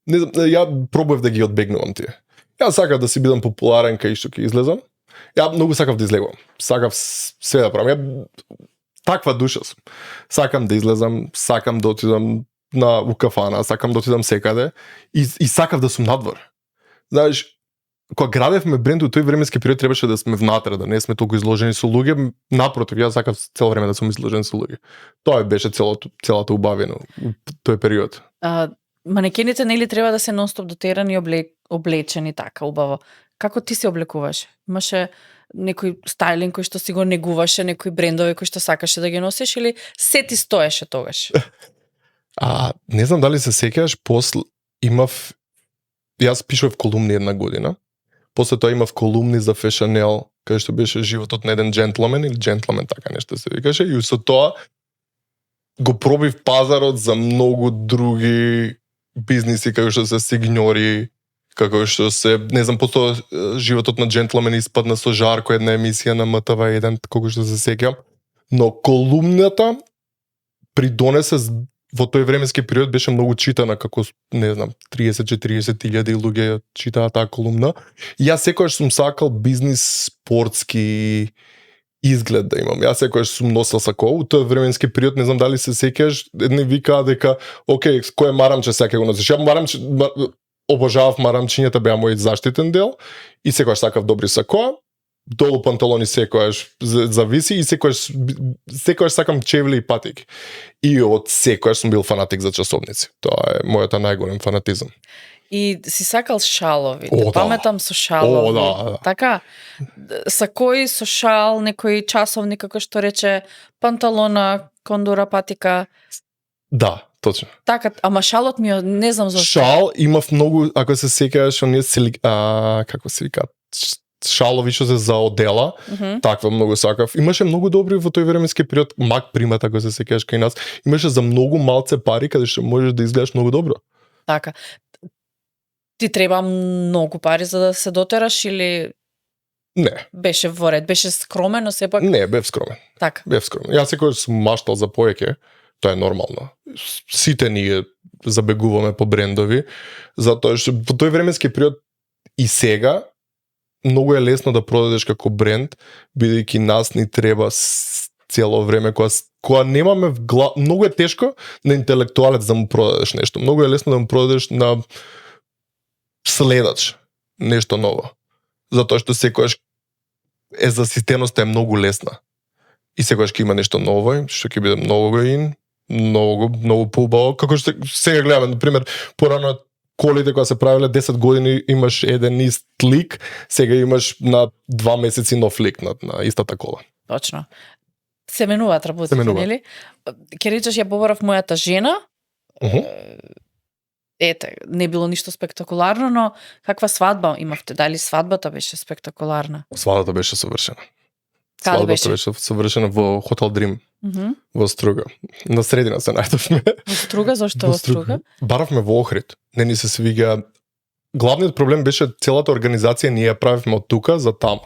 Не знам, ја пробував да ги одбегнувам тие. Ја сакав да си бидам популарен кај што ќе излезам. Ја многу сакав да излегувам. Сакав све да правам. Ја таква душа сум. Сакам да излезам, сакам да отидам у кафана, сакам да отидам секаде и сакав да сум надвор. Знаеш, кога градевме бренд у тој временски период требаше да сме внатре, да не сме толку изложени со луѓе. Напротив, ја сакав цело време да сум изложен со луѓе. Тоа беше целата убавина у тој период. Манекените нели треба да се нонстоп дотерани и облечени така убаво. Како ти се облекуваш? Имаше некој стајлинг кој што си го негуваше, некои брендови кои што сакаше да ги носиш или се ти стоеше тогаш? Не знам дали се сеќаваш, после јас пишував колумни една година. После тоа имав колумни за Фешанел, каде што беше животот на еден джентлмен или джентлмен, така нешто се викаше, и со тоа го пробив пазарот за многу други бизниси како што се Сигнори, како што се, не знам, потоа животот на джентлмен испадна со Жарко, една емисија на МТВ1, како што се сеќам. Но колумната придонесе во тој временски период беше многу читана, како, не знам, 30-40 илјади луѓе читаа таа колумна. И јас секогаш сум сакал бизнис, спортски изглед да имам. Јас секогаш сум носел сако. У тој временски период, не знам дали се сеќаш, едни викаа дека, океј, кој е марамче сега го носиш? Ја обожавав марамчињата, беа мој заштитен дел и секогаш сакав добри сакоа. Долу панталони секогаш зависи и секогаш сакам чевли и патики. И од секогаш сум бил фанатик за часовници. Тоа е мојата најголем фанатизам. И си сакал шалови, те паметам со шалови. Да. Така, сакои со шал, некои часовни, како што рече, панталона, кондура, патика. Да, точно. Така, ама шалот ми, не знам зашто. Шал имав многу, ако се сеќаваш, оние како се вика, шалови што се за одела, таква многу сакав. Имаше многу добри во тој временски период, Мак Примат, ако се сеќаваш кај нас, имаше за многу малце пари каде што можеш да изгледаш многу добро. Така. Ти треба многу пари за да се дотераш или Не. Беше во ред, беше скромен, но сепак Не, бев скромен. Така. Бев скромен. Јас секогаш сум маштал за повеќе, тоа е нормално. Сите ние забегуваме по брендови, затоа што во тој временски период и сега многу е лесно да продадеш како бренд, бидејќи нас ни треба цело време кога немаме многу е тешко на интелектуалец да му продадеш нешто. Многу е лесно да му продадеш на следач нешто ново. Затоа што секогаш заситеноста е многу лесна. И секогаш ќе има нешто ново, што ќе биде многу многу поубаво. Како што сега гледаме, на пример, порано колите кога се правеле 10 години имаш еден ист лик, сега имаш на 2 месеци нов лик на истата кола. Точно. Се менуваат работите, нели? Ке речеш, ја побарав мојата жена. Ете, не било ништо спектакуларно, но каква свадба имавте? Дали свадбата беше спектакуларна? Свадбата беше совршена. Каде беше? Свадбата беше совршена во Хотел Дрим. Во Струга. На средина се најдовме. Во Струга? Зошто во Струга? Баравме во Охрид. Не ни се свига. Главниот проблем беше целата организација ние ја правивме од тука за таму.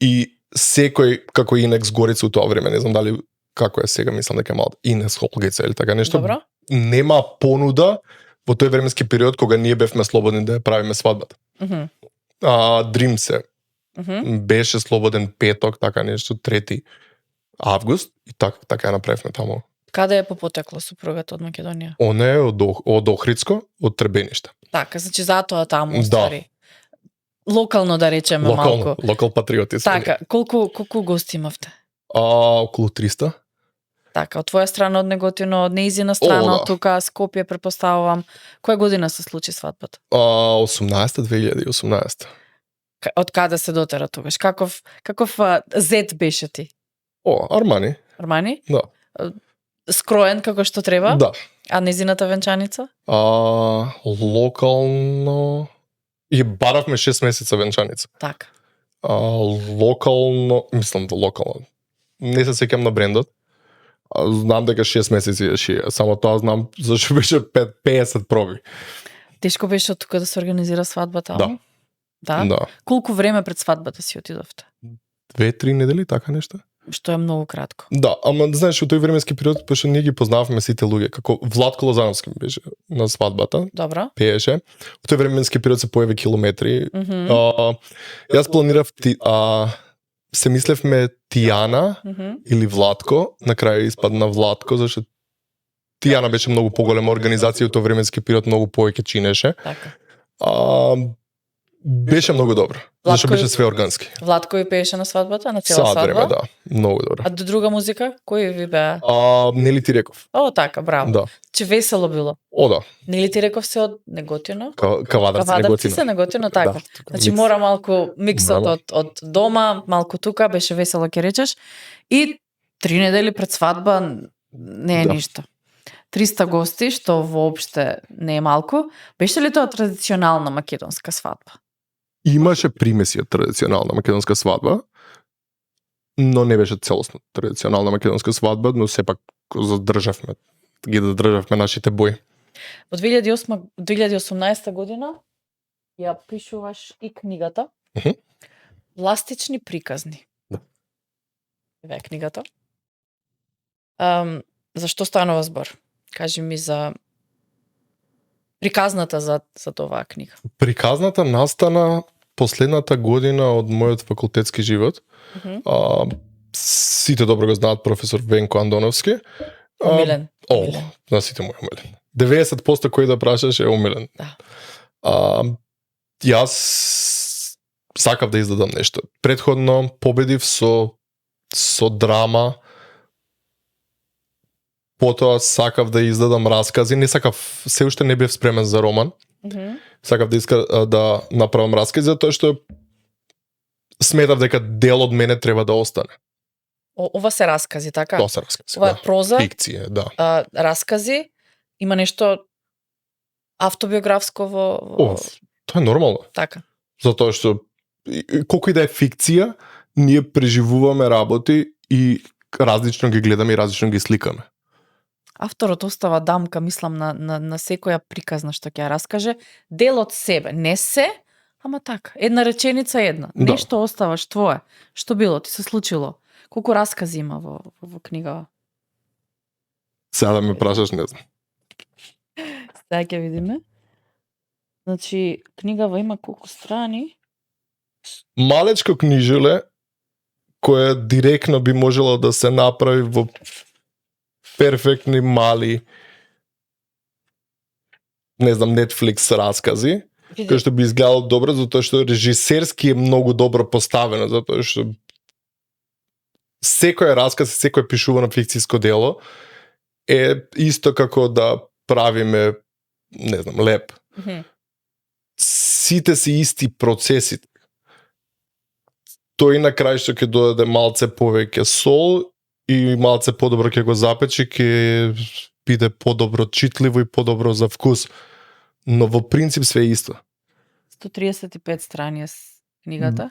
И секој, како Инекс Горица у тоа време, не знам дали како е сега, мислам дека е малку Инекс Холгица или така нешто. Добро. Нема понуда во тој временски период кога ние бевме слободни да ја правиме свадбата. Дрим се. Беше слободен петок, така нешто, 3 август и така ја направивме таму. Каде е попотекло супругата од Македонија? Она е од Охридско, од Требениште. Така, значи затоа таму устари. Локално да речеме малку. Локал патриоти. Така, колку гости имавте? Околу 300. Така, од твоја страна од Неготино, од неизина страна од тука, Скопје претпоставувам. Која година се случи свадбата? 2018. Од каде се дотера тогаш? Каков зет беше ти? Армани. Армани? Да. Скроен како што треба? Да. А незината венчаница? Локално и баравме 6 месеца венчаница. Така. Локално, мислам да локално. Не се сеќам на брендот. Знам дека 6 месеци е шија. Само тоа знам зашто беше 50 проби. Тешко беше од тука да се организира свадбата? Да. Да? Колку време пред свадбата си отидовте? 2-3 недели, така нешто. Што е многу кратко. Да, ама знаеш, во тој временски период, пошто ние ги познававме сите луѓе, како Владко Лозановски беше на свадбата. Добро. Пееше. Во тој временски период се појави километри. Јас планирав се мислевме Тијана или Владко, на крај испадна Владко, зашто Тијана беше многу поголема организација, во тој временски период многу повеќе чинеше. Така. Беше многу добро. Зашто беше све органски. Владко ви пееше на свадбата, на цела свадба? Време, да. Многу добро. А до друга музика? Кој ви беа? Нели ти реков. Така, браво. Да. Че весело било. Да. Нели ти реков се од Неготино? Кавадарци се Неготино, така. Да, значи мора малку миксот од дома, малку тука, беше весело ќе речеш. И 3 недели пред свадба не е ништо. 300 гости, што воопште не е малку. Беше ли тоа традиционална македонска свадба? Имаше примеси од традиционална македонска свадба, но не беше целосно традиционална македонска свадба, но сепак ги задржавме нашите бои. Во 2018 година ја пишуваш и книгата Пластични приказни. Да. Ева е книгата. За што станува збор? Кажи ми за приказната за оваа книга. Приказната настана последната година од мојот факултетски живот. Сите добро го знаат професор Венко Андоновски. Умилен. На сите му е умилен. 90% кој да прашаш е умилен. Да. Јас сакав да издадам нешто. Претходно победив со драма. Потоа сакав да издадам раскази, не сакав, се уште не бев спремен за роман. Сакав да направам раскази, затоа што сметав дека дел од мене треба да остане. Ова се раскази, така? Тоа се раскази. Ова е проза, фикција, да. Раскази, има нешто автобиографско во... Тоа е нормално. Така. Затоа што колку и да е фикција, ние преживуваме работи и различно ги гледаме и различно ги сликаме. Авторот остава дамка, мислам, на секоја приказна што ќе ја раскаже, дел од себе, не се, ама така, една реченица една. Да. Нешто оставаш твое. Што било, ти се случило? Колку раскази има во книгава? Сега да ме прашаш, не знам. Сега ќе видиме. Значи, книгава има колку страни? Малечко книжеле кое директно би можело да се направи во перфектни мали, не знам, Netflix раскази, кој што би изгледало добро, затоа што режисерски е многу добро поставено, затоа што секој расказ и секој пишувано фикциско дело е исто како да правиме, не знам, леп. Сите си исти процеси. Тој на крај што ќе додаде малце повеќе сол и малце подобро ќе го запечи, ќе биде подобро читливо и подобро за вкус. Но во принцип све е исто. 135 страни е книгата.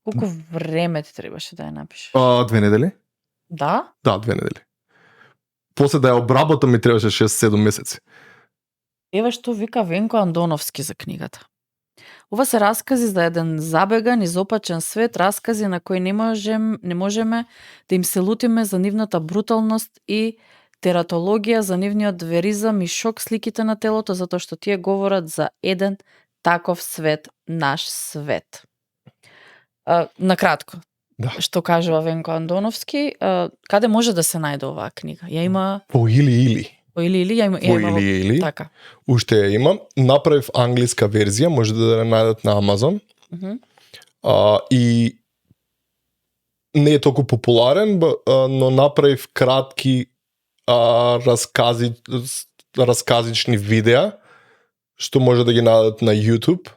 Колку време ти требаше да ја напишеш? 2 недели? Да? Да, 2 недели. После да ја обработам ми требаше 6-7 месеци. Еве што вика Венко Андоновски за книгата. Ова се раскази за еден забеган, изопачен свет, раскази на кои не можеме да им се лутиме за нивната бруталност и тератологија, за нивниот веризам и шок сликите на телото, затоа што тие говорат за еден таков свет, наш свет. Накратко, Да. што кажува Венко Андоновски, каде може да се најде оваа книга? Ја има По или. по или ја има, По или. така. Уште ја имам. Направив англиска верзија, може да ја најдат на Амазон. И не е толку популарен, но направив кратки расказични видеа, што може да ги најдат на YouTube.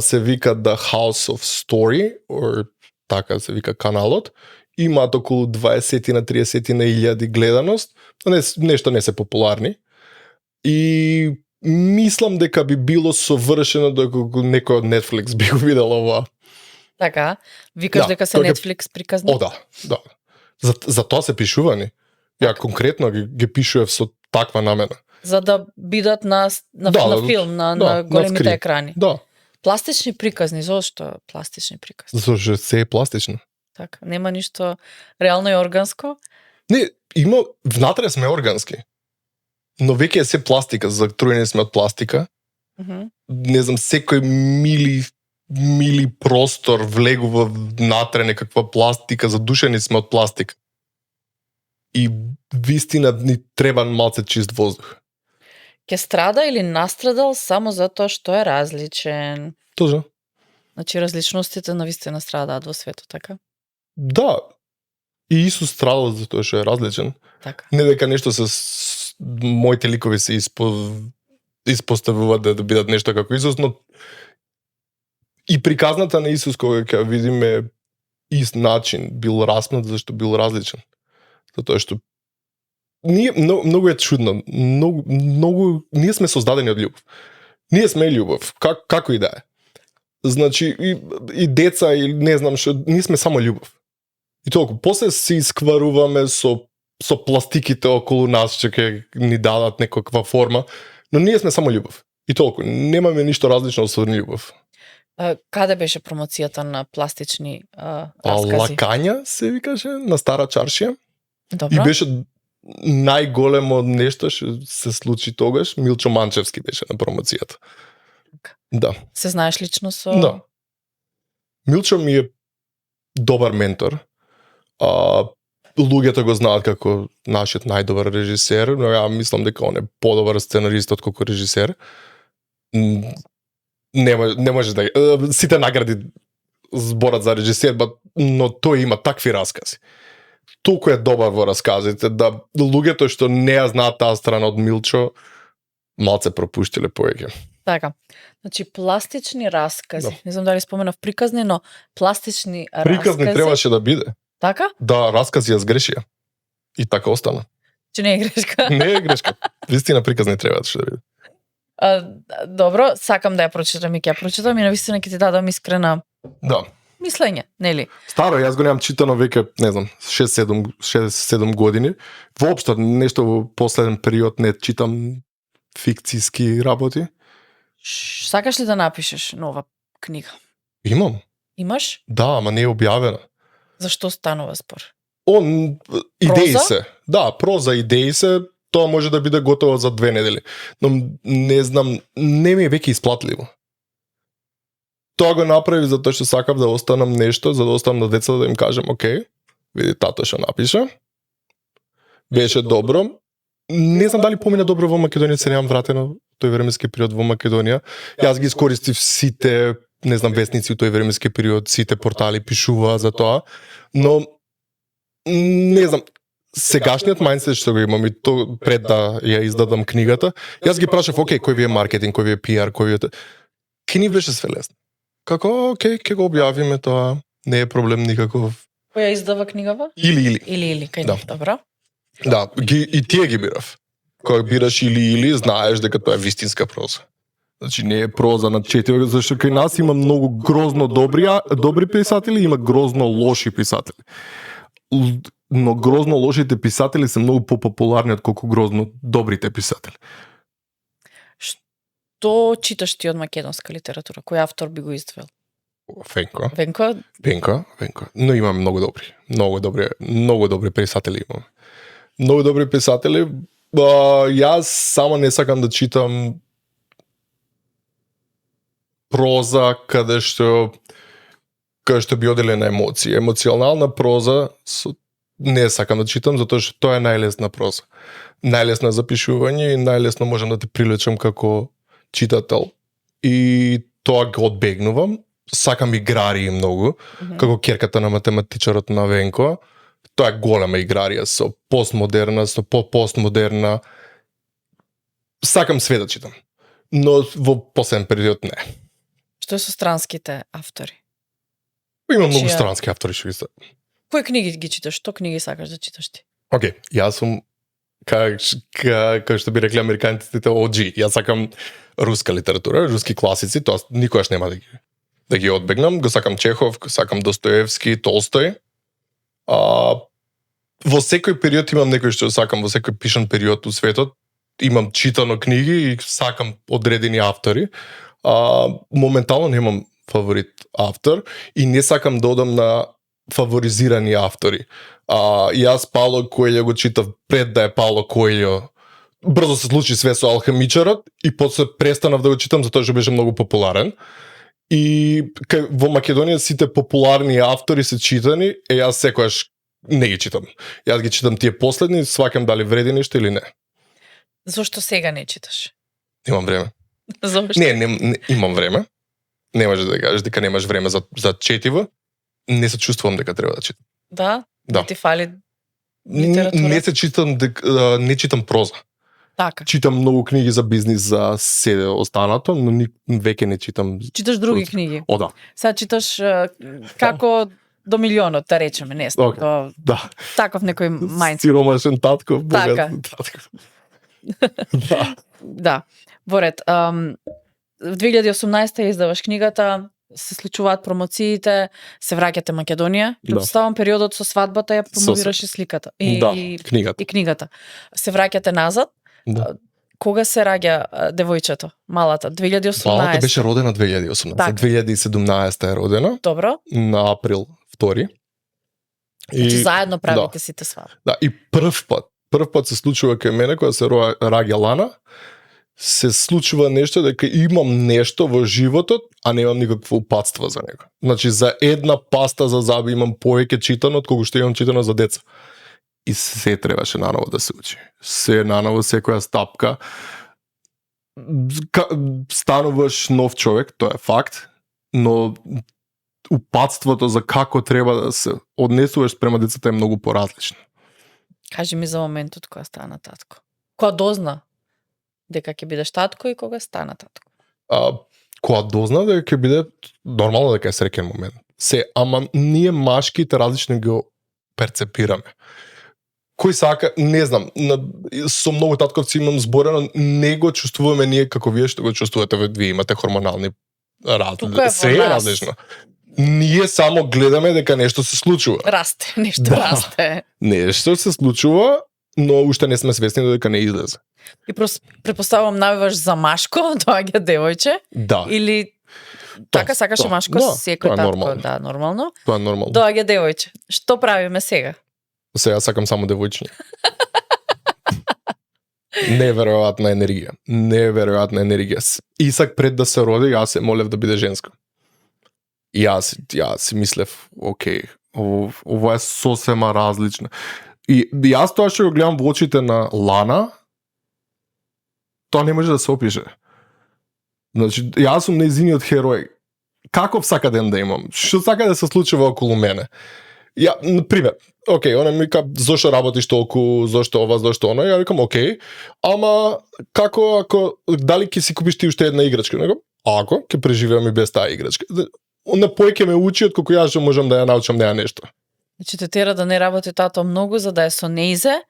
Се вика The House of Story, or така се вика каналот. Имаат околу 20 на 30 на илјади гледаност, нешто не се популарни. И мислам дека би било совршено дека некој од Netflix би го видел ова. Така, викаш Да, дека се тоа ќе- Netflix приказни? О, да. За тоа се пишувани. Ја конкретно ги пишував со таква намена. За да бидат на Да, филм, на на големите скрин. екрани. Да, Пластични приказни, зошто пластични приказни? затоа што се е пластично. Така, нема ништо реално и органско. Не, има, внатре сме органски. Но веќе е се пластика, затруени сме од пластика. Не знам, секој мили простор влегува внатре некаква пластика, задушени сме од пластика. И вистина ни треба малце чист воздух. Ке страда или настрадал само затоа што е различен. Точно. Значи различностите навистина страдаат во светот, така? Да. И Исус страдал затоа што е различен. Така. Не дека нешто моите ликови се испоставуваат да бидат нешто како Исус, но и приказната на Исус кога ќе видиме ист начин бил распнат зашто бил различен. Затоа што ние многу е чудно, многу ние сме создадени од љубов. Ние сме љубов, како и да е. Значи и деца и не знам што, ние сме само љубов. И толку после се искваруваме со пластиките околу нас што ќе ни дадат некаква форма, но ние сме само љубов. И толку, немаме ништо различно освен љубов. Каде беше промоцијата на пластични раскази? Лакања се викаше на Стара чаршија. Добро. И беше најголемо нешто што се случи тогаш, Милчо Манчевски беше на промоцијата. Да. Се знаеш лично со... Да. Милчо ми е добар ментор. Луѓето го знаат како нашиот најдобар режисер, но ја мислам дека он е подобар сценарист отколку режисер. Не може да сите награди зборат за режисер, но тој има такви раскази. Толку е добар во расказите да луѓето што не ја знаат таа страна од Милчо малце пропуштиле повеќе. Така. Значи пластични раскази. Да. Не знам дали споменав приказни, но пластични Приказни раскази. требаше да биде. Така? Да, раскази ја сгрешија. И така остана. Че не е грешка. Не е грешка. Вистина приказни требаше да биде. Добро, сакам да ја прочитам и ќе ја прочитам и навистина ќе ти дадам искрена Да. мислење, нели? Старо, јас го немам читано веќе, не знам, 6-7 години. Воопшто нешто во последен период не читам фикциски работи. Сакаш ли да напишеш нова книга? Имам. Имаш? Да, ама не е објавена. Зашто станува спор? Идеи Проза? се. Да, проза идеи се, тоа може да биде готово за 2 недели. Но не знам, не ми е веќе исплатливо. Тоа го направи затоа што сакав да останам нешто, за да останам на децата да им кажем, окей, види тато што напиша. Беше добро. Не знам дали помина добро во Македонија, се немам вратено тој временски период во Македонија. Јас ги искористив сите, не знам, вестници у тој временски период, сите портали пишуваа за тоа, но не знам, сегашниот мајндсет што го имам и то пред да ја издадам книгата, јас ги прашав, окей, кој ви е маркетинг, кој ви е PR, кој ви е... Ке ни беше све лесно. Како, окей, ќе го објавиме тоа, не е проблем никаков. Која издава книгава? Или. Или, кај Да. нив, добро. Да, и тие ги бирав. Кога бираш или, знаеш дека тоа е вистинска проза. Значи не е проза на четири, зашто кај нас има многу грозно добри писатели, има грозно лоши писатели. Но грозно лошите писатели се многу попопуларни од колку грозно добрите писатели. Што читаш ти од македонска литература? Кој автор би го издвел? Венко. Венко? Но имам многу добри писатели имам. Многу добри писатели. Јас само не сакам да читам проза каде што би оделе на емоции. Емоционална проза не сакам да читам затоа што тоа е најлесна проза. Најлесно за пишување и најлесно можам да те привлечам како читател. И тоа го одбегнувам. Сакам играрии многу, како ќерката на математичарот на Венко. Тоа е голема играрија со постмодерна, со постмодерна. Сакам све да читам. Но во последен период не. Што е со странските автори? Има многу странски автори што ги. Кои книги ги читаш? Што книги сакаш да читаш ти? Океј, јас сум како што би рекли американците OG. Јас сакам руска литература, руски класици, тоа никогаш нема да ги одбегнам. Го сакам Чехов, го сакам Достоевски, Толстој. Во секој период имам некој што сакам, во секој пишан период у светот. Имам читано книги и сакам одредени автори. Моментално немам фаворит автор и не сакам да одам на фаворизирани автори. Јас Пауло Коелјо го читав пред да е Пауло Коелјо. Брзо се случи све со Алхемичарот и после престанав да го читам затоа што беше многу популарен. И во Македонија сите популарни автори се читани, јас секогаш не ги читам. Јас ги читам тие последни, сваќам дали вреди нешто или не. Зошто сега не читаш? Немам време. Зошто? Не, имам време. Не може да кажеш дека немаш време за четиво. Не се чувствувам дека треба да читам. Да? Да. Ти фали литература? Не се читам не читам проза. Така. Читам многу книги за бизнис, за се останато, но веќе не читам. Читаш други книги? О, да. Сега читаш како до милионот, да речеме, не знам. Okay. Да. Таков некој мајндсет. Сиромашен татко, богат Така. татко. Да. Да. Во ред. В 2018 издаваш книгата, се случуваат промоциите, се враќате Македонија. Предпоставам периодот со свадбата ја промовираш и сликата. И книгата. И книгата. Се враќате назад. Да. Кога се раѓа девојчето, малата? 2018. Малата беше родена 2018. Так. 2017 е родена. Добро. На април 2. Значи заедно правите сите свадба. Да, и прв пат се случува кај мене кога се раѓа Лана, се случува нешто дека имам нешто во животот, а немам никакво упатство за него. Значи за една паста за заби имам повеќе читано од колку што имам читано за деца. И се требаше наново да се учи. Се наново, секоја стапка. Стануваш нов човек, тоа е факт, но упатството за како треба да се однесуваш према децата е многу поразлично. Кажи ми за моментот кога стана татко. Кога дозна дека ќе бидеш татко и кога стана татко? Кога дозна дека ќе биде нормално дека е среќен момент. Ама ние машките различно го перцепираме. Кој сака, не знам, со многу татковци имам зборено, не го чувствуваме ние како вие што го чувствувате, вие имате хормонални разлики. Се е различно. Ние само гледаме дека нешто се случува. Расте, нешто расте. Нешто се случува, но уште не сме свесни дека не излезе. И претпоставувам навиваш за машко, доаѓа девојче. Да. Или така сакаше машко, секој татко, да, нормално. Тоа е нормално. Доаѓа девојче. Што правиме сега? Сега сакам само девојчиња. Неверојатна енергија. Исак пред да се роди, јас се молев да биде женско. Јас си мислев, окей, ова е сосема различно. И јас тоа што го гледам во очите на Лана, тоа не може да се опише. Значи, јас сум нејзиниот херој. Каков сака ден да имам? Што сака да се случува околу мене? Ја, например, окей, она ми вика, зошто работиш толку, зошто ова, зошто оно? Ја викам, окей, ама како, дали ќе си купиш ти уште една играчка? Него, ако, ќе преживеам и без таа играчка. Она поеќе ме учи од колку јас можам да ја научам неа нешто. Значи те тера да не работи тато многу за да е со нејзе,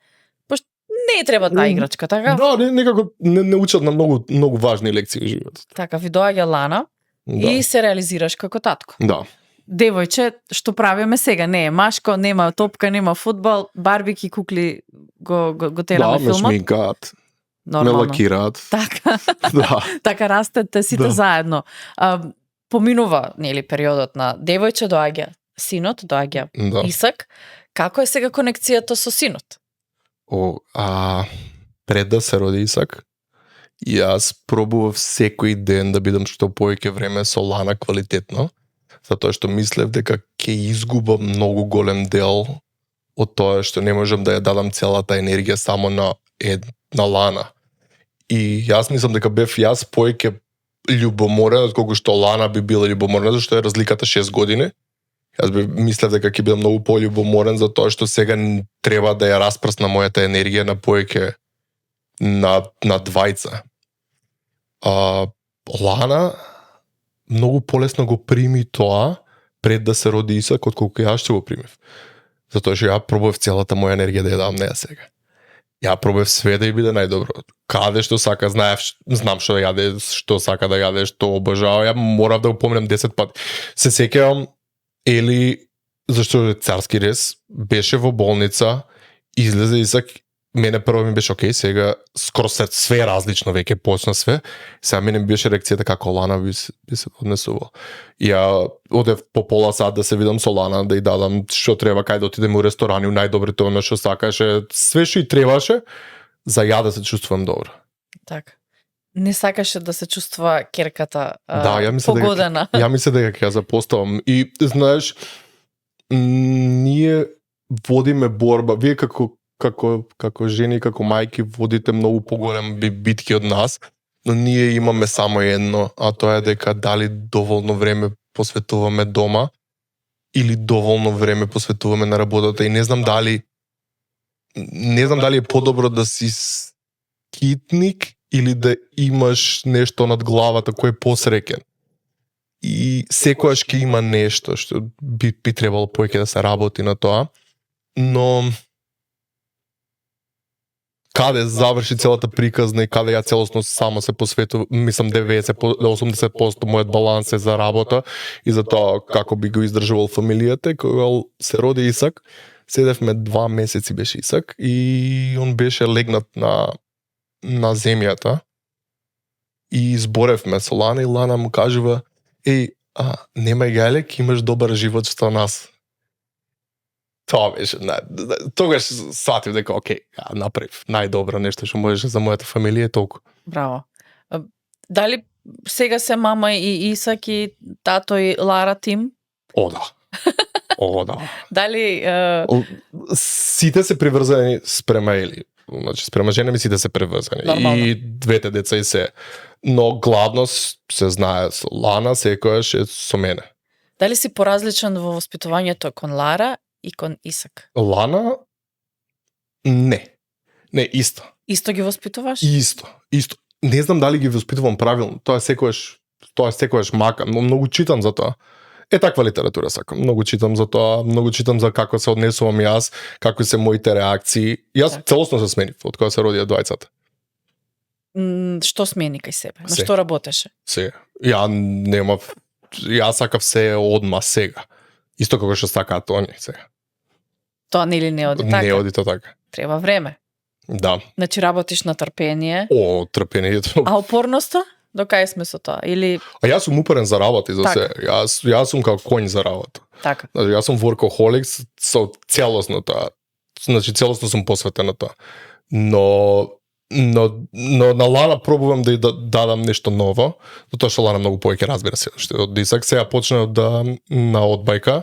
пошто не треба таа играчка, така? Да, некако не учат на многу важни лекции во животот. Така, ви доаѓа Лана и се реализираш како татко. Да. Девојче, што правиме сега? Не е машко, нема топка, нема фудбал, барбики кукли го тераме филмот. Да, ме шминкаат, ме лакираат. Така, Да. така растете сите заедно. Поминува, нели, периодот на девојче, доаѓа синот, доаѓа Исак. Како е сега конекцијата со синот? Пред да се роди Исак, јас пробував секој ден да бидам што повеќе време со Лана квалитетно, затоа што мислев дека ќе изгубам многу голем дел од тоа што не можам да ја дадам целата енергија само на Лана. И јас мислам дека бев јас повеќе љубоморен отколку што Лана би била љубоморна, зашто е разликата 6 години. Јас мислев дека ќе бидам многу пољубоморен за тоа што сега треба да ја распрснам мојата енергија на повеќе на двајца. Лана многу полесно го прими тоа пред да се роди Исак отколку јас што го примив. Затоа што ја пробував целата моја енергија да ја дам неа сега. Ја пробував све да ја биде најдобро. Каде што сака, знам што јаде, што сака да јаде, што обожава. Ја морав да го помнам 10 пати. Се сеќавам Ели, зашто царски рез, беше во болница, излезе Исак, мене прво ми беше окей, сега скоро све е различно, веќе почна све, сега мене ми беше реакцијата како Лана би се однесувал. Ја одев по пола сат да се видам со Лана, да ја дадам што треба, кај да отидеме у ресторани, у најдобрите оно што сакаше, све што и требаше, за ја да се чувствувам добро. Така. Не сакаше да се чувствува керката погодена. Ја мисле дека ќе ја запоставам. И, знаеш, ние водиме борба. Вие како жени, како мајки водите многу поголем битки од нас, но ние имаме само едно, а тоа е дека дали доволно време посветуваме дома или доволно време посветуваме на работата. И не знам дали е подобро да си скитник или да имаш нешто над главата кој е посреќен. И секојаш ќе има нешто што би требало повеќе да се работи на тоа, но каде заврши целата приказна и каде ја целосно само се посветувам, мислам 80% мојот баланс е за работа и за тоа како би го издржувал фамилијата. Кога се роди Исак, седевме 2 месеци беше Исак и он беше легнат на земјата и зборевме со Лана и Лана му кажува немај гајлек, имаш добар живот што нас. Тоа беше, тогаш сватив дека окей, направив најдобро нешто што можеше за мојата фамилија толку. Браво. Дали сега се мама и Исак и тато и Лара тим? О, да. Дали сите се приврзани спрема Ели. Значи, спрема жена ми сите се приврзани. Нормално. И двете деца и се. Но главно се знае со Лана, секојаш е со мене. Дали си поразличен во воспитувањето кон Лара и кон Исак? Лана? Не, исто. Исто ги воспитуваш? Исто. Не знам дали ги воспитувам правилно. Тоа е секојаш мака. Многу читам за тоа. Таква литература сакам. Многу читам за тоа, многу читам за како се однесувам јас, какви се моите реакции. Јас целосно се сменив од кога се родија двајцата. Што смени кај себе? На што работеше? Се. Јас сакав се одма сега. Исто како што сакаат они сега. Тоа нели не оди така? Не оди тоа така. Треба време. Да. Значи работиш на трпение. Трпението. А упорноста? До кај сме со тоа? Или јас сум упорен за работа и за се. Јас сум како конј за работа. Така. Јас сум workaholic со целосно тоа. Значи целосно сум посветен на тоа. Но Но на Лана пробувам да дадам нешто ново, затоа што Лана многу повеќе разбира се што од дисак. Сега почнав на одбајка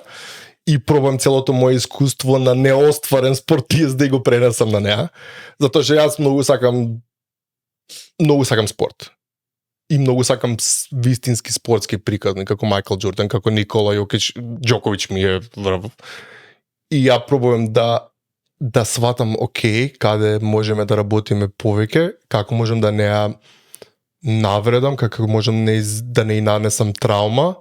и пробувам целото моje искуство на неостварен спортист да го пренесам на неа, затоа што јас многу сакам спорт. И многу сакам вистински спортски приказни, како Мајкл Џордан, како Никола Џоковиќ ми е врв. И ја пробувам да сватам каде можеме да работиме повеќе, како можам да не ја навредам, како можам да не нанесам траума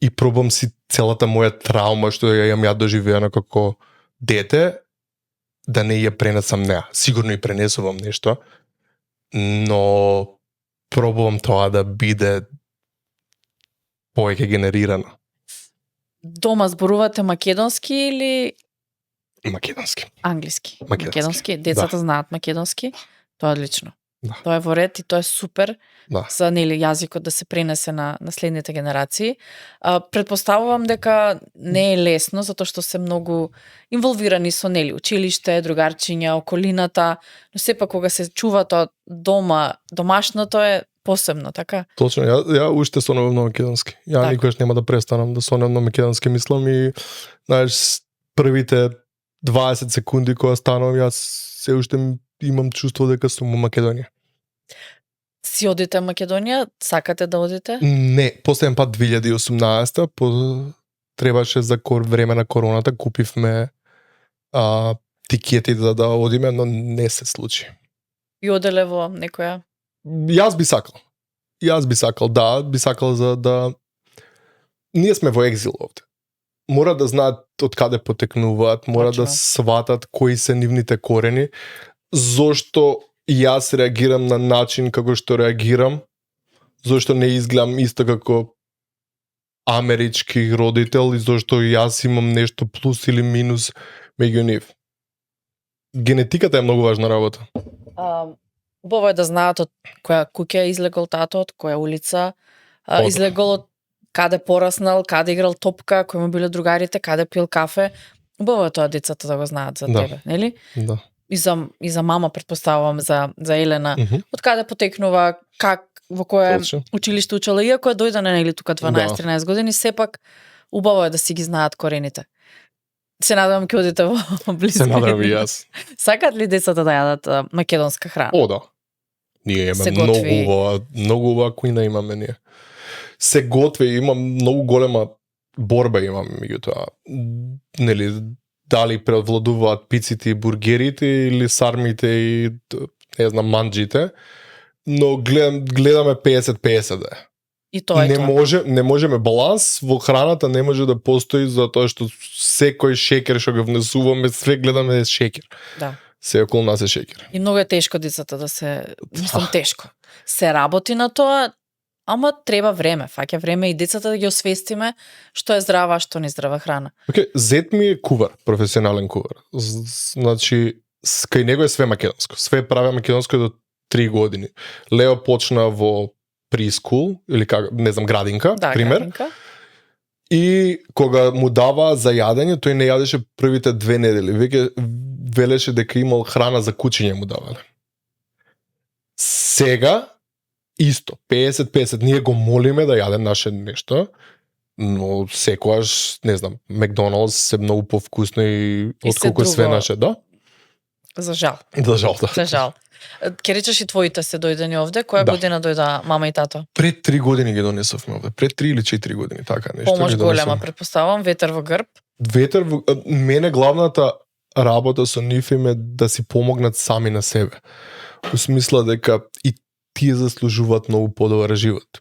и пробам си целата моја траума што ја имам доживеана како дете, да не ја пренесам неа. Сигурно и пренесувам нешто, но пробувам тоа да биде повеќе генерирано. Дома зборувате македонски или Македонски. Англиски? Македонски. Децата знаат македонски. Тоа е одлично. Да. Тоа е во ред и тоа е супер Да. за јазикот да се пренесе на следните генерации. Предпоставувам дека не е лесно затоа што се многу инволвирани со училиште, другарчиња, околината, но сепак кога се чува тоа дома, домашното е посебно, така? Точно, ја уште сонувам на македонски. Ја Так. никогаш нема да престанам да сонувам на македонски, мислам, и знаеш, првите 20 секунди кога станувам, јас се уште имам чувство дека сум во Македонија. Си одите во Македонија? Сакате да одите? Не, последен пат 2018-та, требаше за време на короната, купивме тикети да одиме, но не се случи. И оделе во некоја? Јас би сакал, би сакал за да... Ние сме во екзил овде. Мора да знаат од каде потекнуваат, мора Точно. да сватат кои се нивните корени, зошто јас реагирам на начин како што реагирам, зошто не изгледам исто како амерички родител и зошто јас имам нешто плюс или минус меѓу нив. Генетиката е многу важна работа. Убаво е да знаат од која куќа е излегол тато, од која улица Од- излегол, од каде пораснал, каде играл топка, кои му биле другарите, каде пил кафе. Убаво е тоа децата да го знаат за Да. тебе, нели? Да. И за мама предпоставувам за Елена. Мгм. Од каде потекнува, как, во кое Точно. училиште учела, иако е дојдена нели тука 12-13 години, сепак убаво е да си ги знаат корените. Се надевам ќе одите во близко. Се надевам и јас. Сакаат ли децата да јадат македонска храна? О, да. Ние Се имаме готви. многу убава кујна имаме ние. Се готви, има многу голема борба имаме меѓутоа. Нели, дали преовладуваат пиците и бургерите или сармите и не знам манџите, но гледаме 50-50 да е. И тоа е тоа. Не можеме баланс во храната не може да постои затоа што секој шекер што го внесуваме, све гледаме шекер. Да. Се околу нас е шекер. И многу е тешко децата да се, мислам тешко. Се работи на тоа, ама треба време, фаќа време и децата да ги освестиме што е здрава, а што не здрава храна. Зет ми е кувар, професионален кувар. Значи, кај него е све македонско. Све прави македонско до 3 години. Лео почна во прискул, или не знам, градинка, Да, пример. градинка. И кога му дава за јадење, тој не јадеше првите 2 недели. Веќе велеше дека имал храна за кучиње му давале. Сега, исто, 50-50, ние го молиме да јаде наше нешто, но секогаш, не знам, Макдоналдс се многу повкусно и И се отколку све друго. наше, да? За жал. За жал, да. За жал. Ке речеш и твоите се дојдени овде, која Да. година дојда мама и тато? Пред 3 години ги донесовме овде. Пред 3 или 4 години, така нешто. Помош ги голема, донесовме. предпоставам, ветер во грб. Ветер, мене главната работа со нив им е да си помогнат сами на себе. У смисла дека и тие заслужуваат многу подобар живот.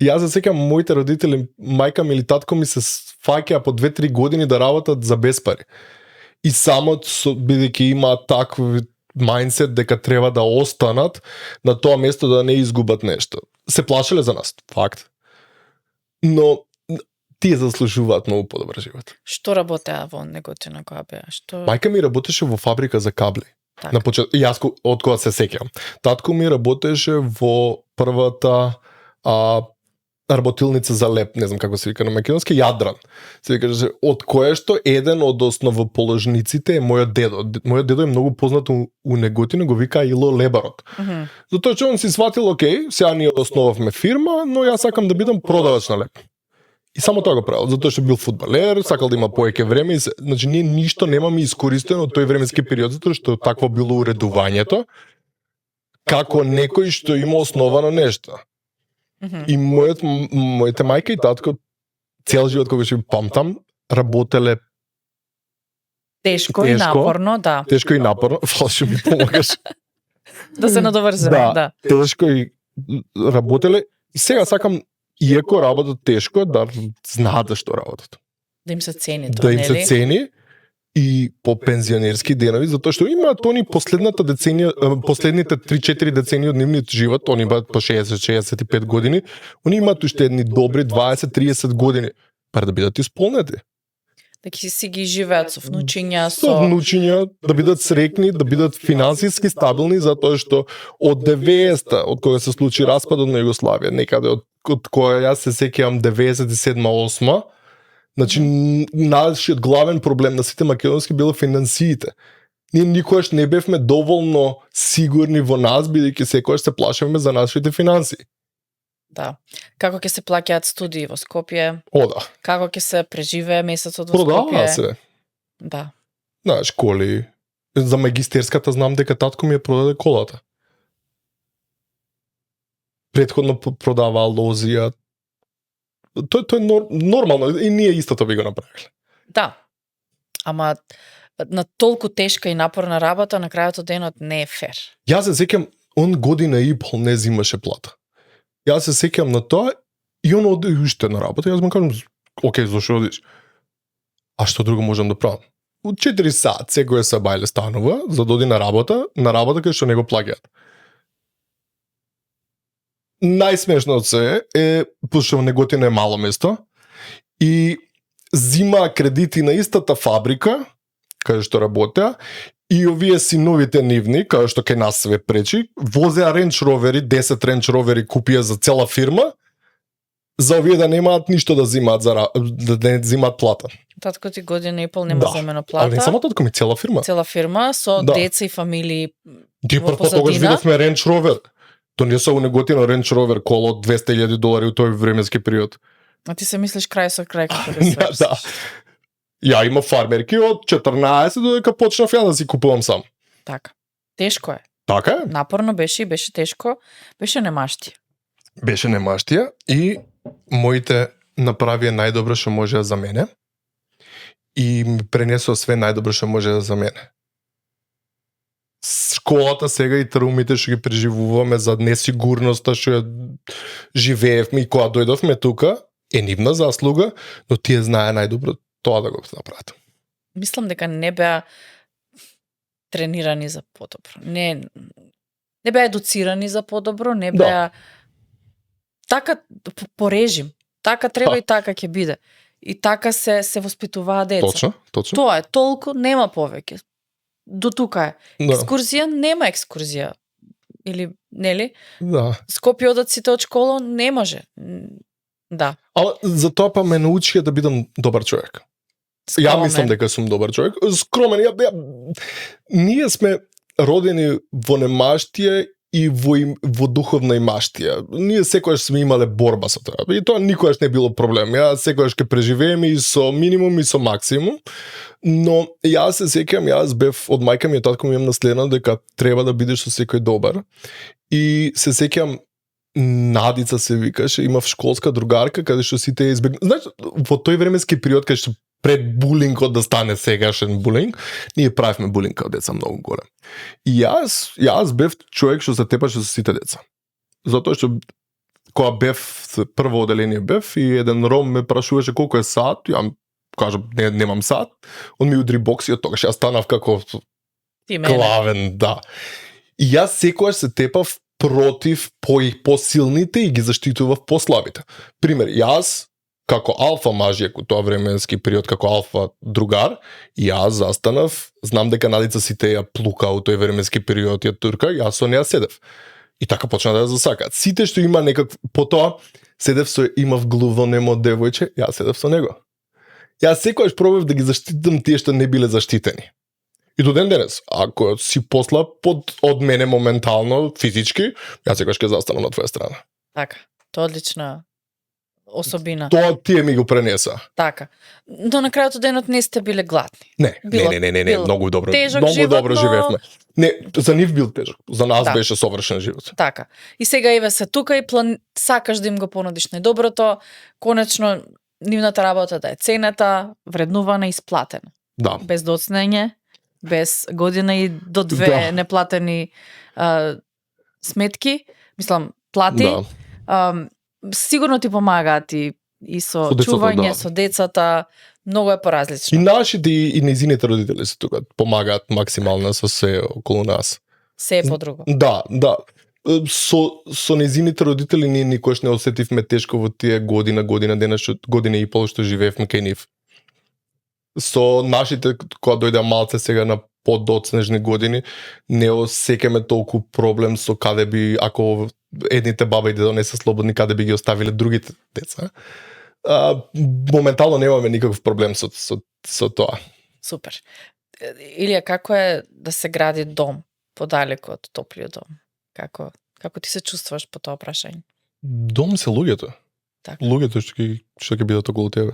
Јас се сеќавам моите родители, мајка ми или татко ми се фаќаа по 2-3 години да работат за без пари. И само бидејќи имаат такви мајндсет дека треба да останат на тоа место да не изгубат нешто. Се плашеле за нас, факт. Но тие заслужуваат многу подобар живот. Што работеа во Неготина која беа? Што Мајка ми работеше во фабрика за кабли. така? На јас од кога се сеќавам. Татко ми работеше во првата работилница за леп, не знам како се вика на македонски, јадран. Се вика од кое што еден од основоположниците е мојот дедо. Мојот дедо е многу познат у Неготино, го вика Ило Лебарот. Затоа што он си сватил, окей, сега ние основавме фирма, но јас сакам да бидам продавач на леп. И само тоа го правил, затоа што бил фудбалер, сакал да има повеќе време, и значи ние ништо немаме искористено од тој временски период, затоа што такво било уредувањето, како некој што има основано нешто. И моите мајка и татко цел живот кога ќе памтам, работеле Тешко и напорно, да. Тешко и напорно, фалшо ми помагаш. Да се надоврземе, да. Тешко и работеле. И сега сакам, иако работат тешко, да знаат што работат. Да им се цени тоа, да им се цени и по пензионерски денови, затоа што имаат они последните 3-4 децении од нивниот живот, они имаат по 60-65 години, они имаат уште едни добри 20-30 години, пар да бидат исполнети. Да си ги живеат со внучиња, со внучиња, да бидат среќни, да бидат финансиски стабилни, затоа што од 90-та, од кога се случи распадот на Југославија, некаде од која јас се сеќавам 97-8, значи нашиот главен проблем на сите македонски било финансиите. Ние никогаш не бевме доволно сигурни во нас, бидејќи секогаш се плашевме за нашите финансии. Да. Како ќе се плаќаат студии во Скопје? О, да. Како ќе се преживее месецот во Скопје? Продава се. Да. Знаеш, коли. За магистерската знам дека татко ми ја продаде колата. Претходно продаваа лозија. Тоа е нормално и ние истото би го направиле. Да. Ама на толку тешка и напорна работа на крајот од денот не е фер. Јас се сеќам, он година и пол не зимаше плата. Јас се сеќам на тоа и он оди уште на работа. Јас му кажам, окей, зашо одиш? А што друго можам да правам? Од 4 сат секој се бајле станува за да оди на работа кај што не го плаќаат. Најсмешното се е, пошто Неготино е мало место, и зима кредити на истата фабрика, каде што работеа, и овие синовите нивни, каде што кај нас све пречи, возеа Range Roveri, 10 Range Roveri купија за цела фирма, за овие да немаат ништо да зимаат, да не зимаат плата. Татко ти година и пол нема земена плата. Ali не само татко ми, цела фирма. Цела фирма со деца и фамилии. Ти прв пат тогаш видовме Range Rover. То не се у Неготино Range Rover кола од $200,000 у тој временски период. А ти се мислиш крај со крај како да свршиш. Да. Ја има фармерки од 14 додека почнав ја да си купувам сам. Така. Тешко е. Така е. Напорно беше и беше тешко. Беше немаштија. Беше немаштија и моите направија најдобро што можеа за мене и ми пренесоа све најдобро што можеа за мене. Школата сега и траумите што ги преживуваме за несигурноста што ја живеевме и кога дојдовме тука е нивна заслуга, но тие знае најдобро тоа да го направат. Мислам дека не беа тренирани за подобро. Не беа едуцирани за подобро, не беа така по режим. Така треба и така ќе биде. И така се воспитуваа деца. Точно. Тоа е толку, нема повеќе. До тука е. Екскурзија нема екскурзија. Или нели? Да. Скопје одат сите од школа, не може. Да. А за тоа па ме научија да бидам добар човек. Скромен. Ја мислам дека сум добар човек. Скромен, ние сме родени во немаштија и во духовна имаштија. Ние секогаш сме имале борба со тоа. И тоа никогаш не било проблем. Ја секогаш ќе преживееме и со минимум и со максимум. Но јас се сеќам, јас бев од мајка ми и татко ми имам наследено дека треба да бидеш со секој добар. И се сеќам, Надица се викаше, имав школска другарка каде што сите избегна. Знаеш, во тој временски период каде што пред булингот да стане сегашен булинг, ние правевме булинг као деца многу голем. И јас бев човек што се тепаше со сите деца. Затоа што кога бев прво оделение бев и еден ром ме прашуваше колку е сат, ја кажам немам сат, он ми удри бокс и од тогаш јас станав како главен, да. И јас секогаш се тепав против посилните и ги заштитував послабите. Пример, јас како алфа мажјак у тоа временски период, како алфа другар, јас застанав, знам дека Надица сите ја плука у тој временски период, ја турка, јас со неа седев. И така почна да ја засакаат. Сите што има некак, потоа, седев имав глувонемо девојче, јас седев со него. Јас секогаш пробав да ги заштитам тие што не биле заштитени. И до ден денес, ако си послаб од мене моментално, физички, јас секогаш ќе застанам на твоја страна. Така, тоа е одлична особина. Тоа тие ми го пренеса. Така. Но на крајот од денот не сте биле гладни. Не, Било- не, било многу добро. тежок Многу живот, добро но- живеевме. Не, за нив бил тежок. За нас Да. беше совршен живот. Така. И сега Еве се тука и сакаш да им го понудиш најдоброто, конечно нивната работа да е цената, вреднувана и исплатена. Да. Без доцнење, без година и до две Да. неплатени сметки, мислам, плати. Да. Сигурно ти помагаат и со Со децата, чување, да. со децата, многу е И поразлично. нашите и нејзините родители се тука, помагаат максимално со се околу нас. Се е подруго. Да. Со нејзините родители ние никош не осетивме тешко во тие година и пол што живеевме кај нив. Со нашите, кога дојде малце сега на подоцнежни години, не осеќаме толку проблем со каде би, ако едните баба и дедо не се слободни, каде би ги оставиле другите деца. Моментално немаме никаков проблем со тоа. Супер. Илија, како е да се гради дом подалеку од топлиот дом? Како ти се чувствуваш по тоа прашање? Дом се луѓето. Така. Луѓето што ќе бидат околу тебе.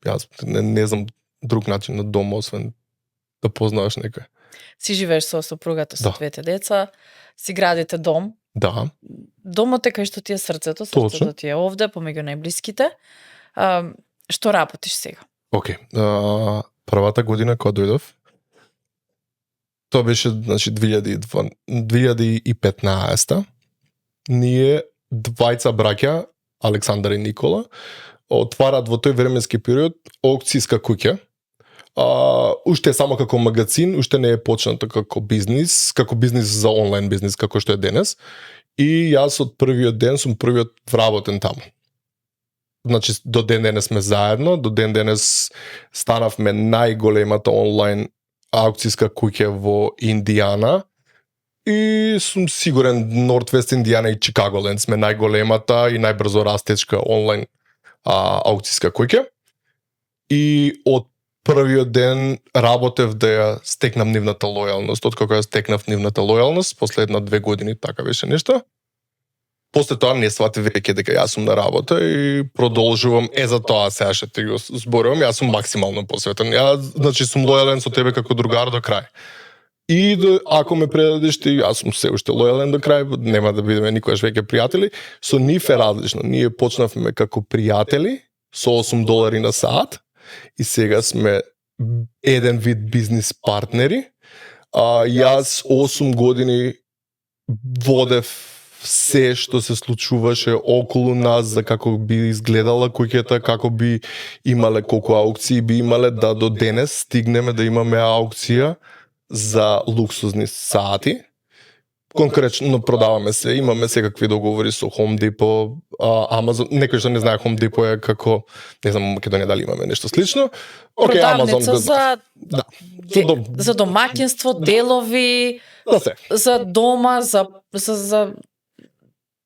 Јас не знам друг начин на дом освен да познаваш некој. Си живееш со сопругата, со Да. двете деца, си градите дом. Да. Домот е кај што ти е срцето Точно. ти е овде, помеѓу најблиските. Што работиш сега? Океј. Првата година кога дојдов, тоа беше, значи, 2015. Ние двајца браќа, Александар и Никола, отварат во тој временски период аукцијска куќа. Уште е само како магазин, уште не е почнато како бизнис за онлайн бизнис како што е денес. И јас од првиот ден сум првиот вработен таму. Значи, до ден денес сме заедно, до ден денес станавме најголемата онлайн аукцијска куќа во Индијана и сум сигурен Нортвест Индијана и Чикаголенд сме најголемата и најбрзо растечка онлайн аукцијска куќа. И од првиот ден работев да ја стекнам нивната лојалност. Откако ја стекнав нивната лојалност, последна 2 години така беше нешто. После тоа не свати веќе дека јас сум на работа и продолжувам. За тоа сега што ти го зборувам, јас сум максимално посветен. Јас, значи, сум лојален со тебе како другар до крај. И ако ме предадеш ти, јас сум се уште лојален до крај, нема да бидеме никогаш веќе пријатели. Со нив е различно. Ние почнавме како пријатели со $8 на саат и сега сме еден вид бизнис партнери. Јас 8 години водев се што се случуваше околу нас, за како би изгледала куќата, како би имале, колку аукции би имале, да до денес стигнеме да имаме аукција за луксузни саати. Конкретно продаваме се, имаме секакви договори со Home Depot, Amazon, некој што не знае Home Depot е како, не знам, Македонија дали имаме нешто слично. Океј, Amazon Продавница за да. за домаќинство, делови, Да се. за дома, за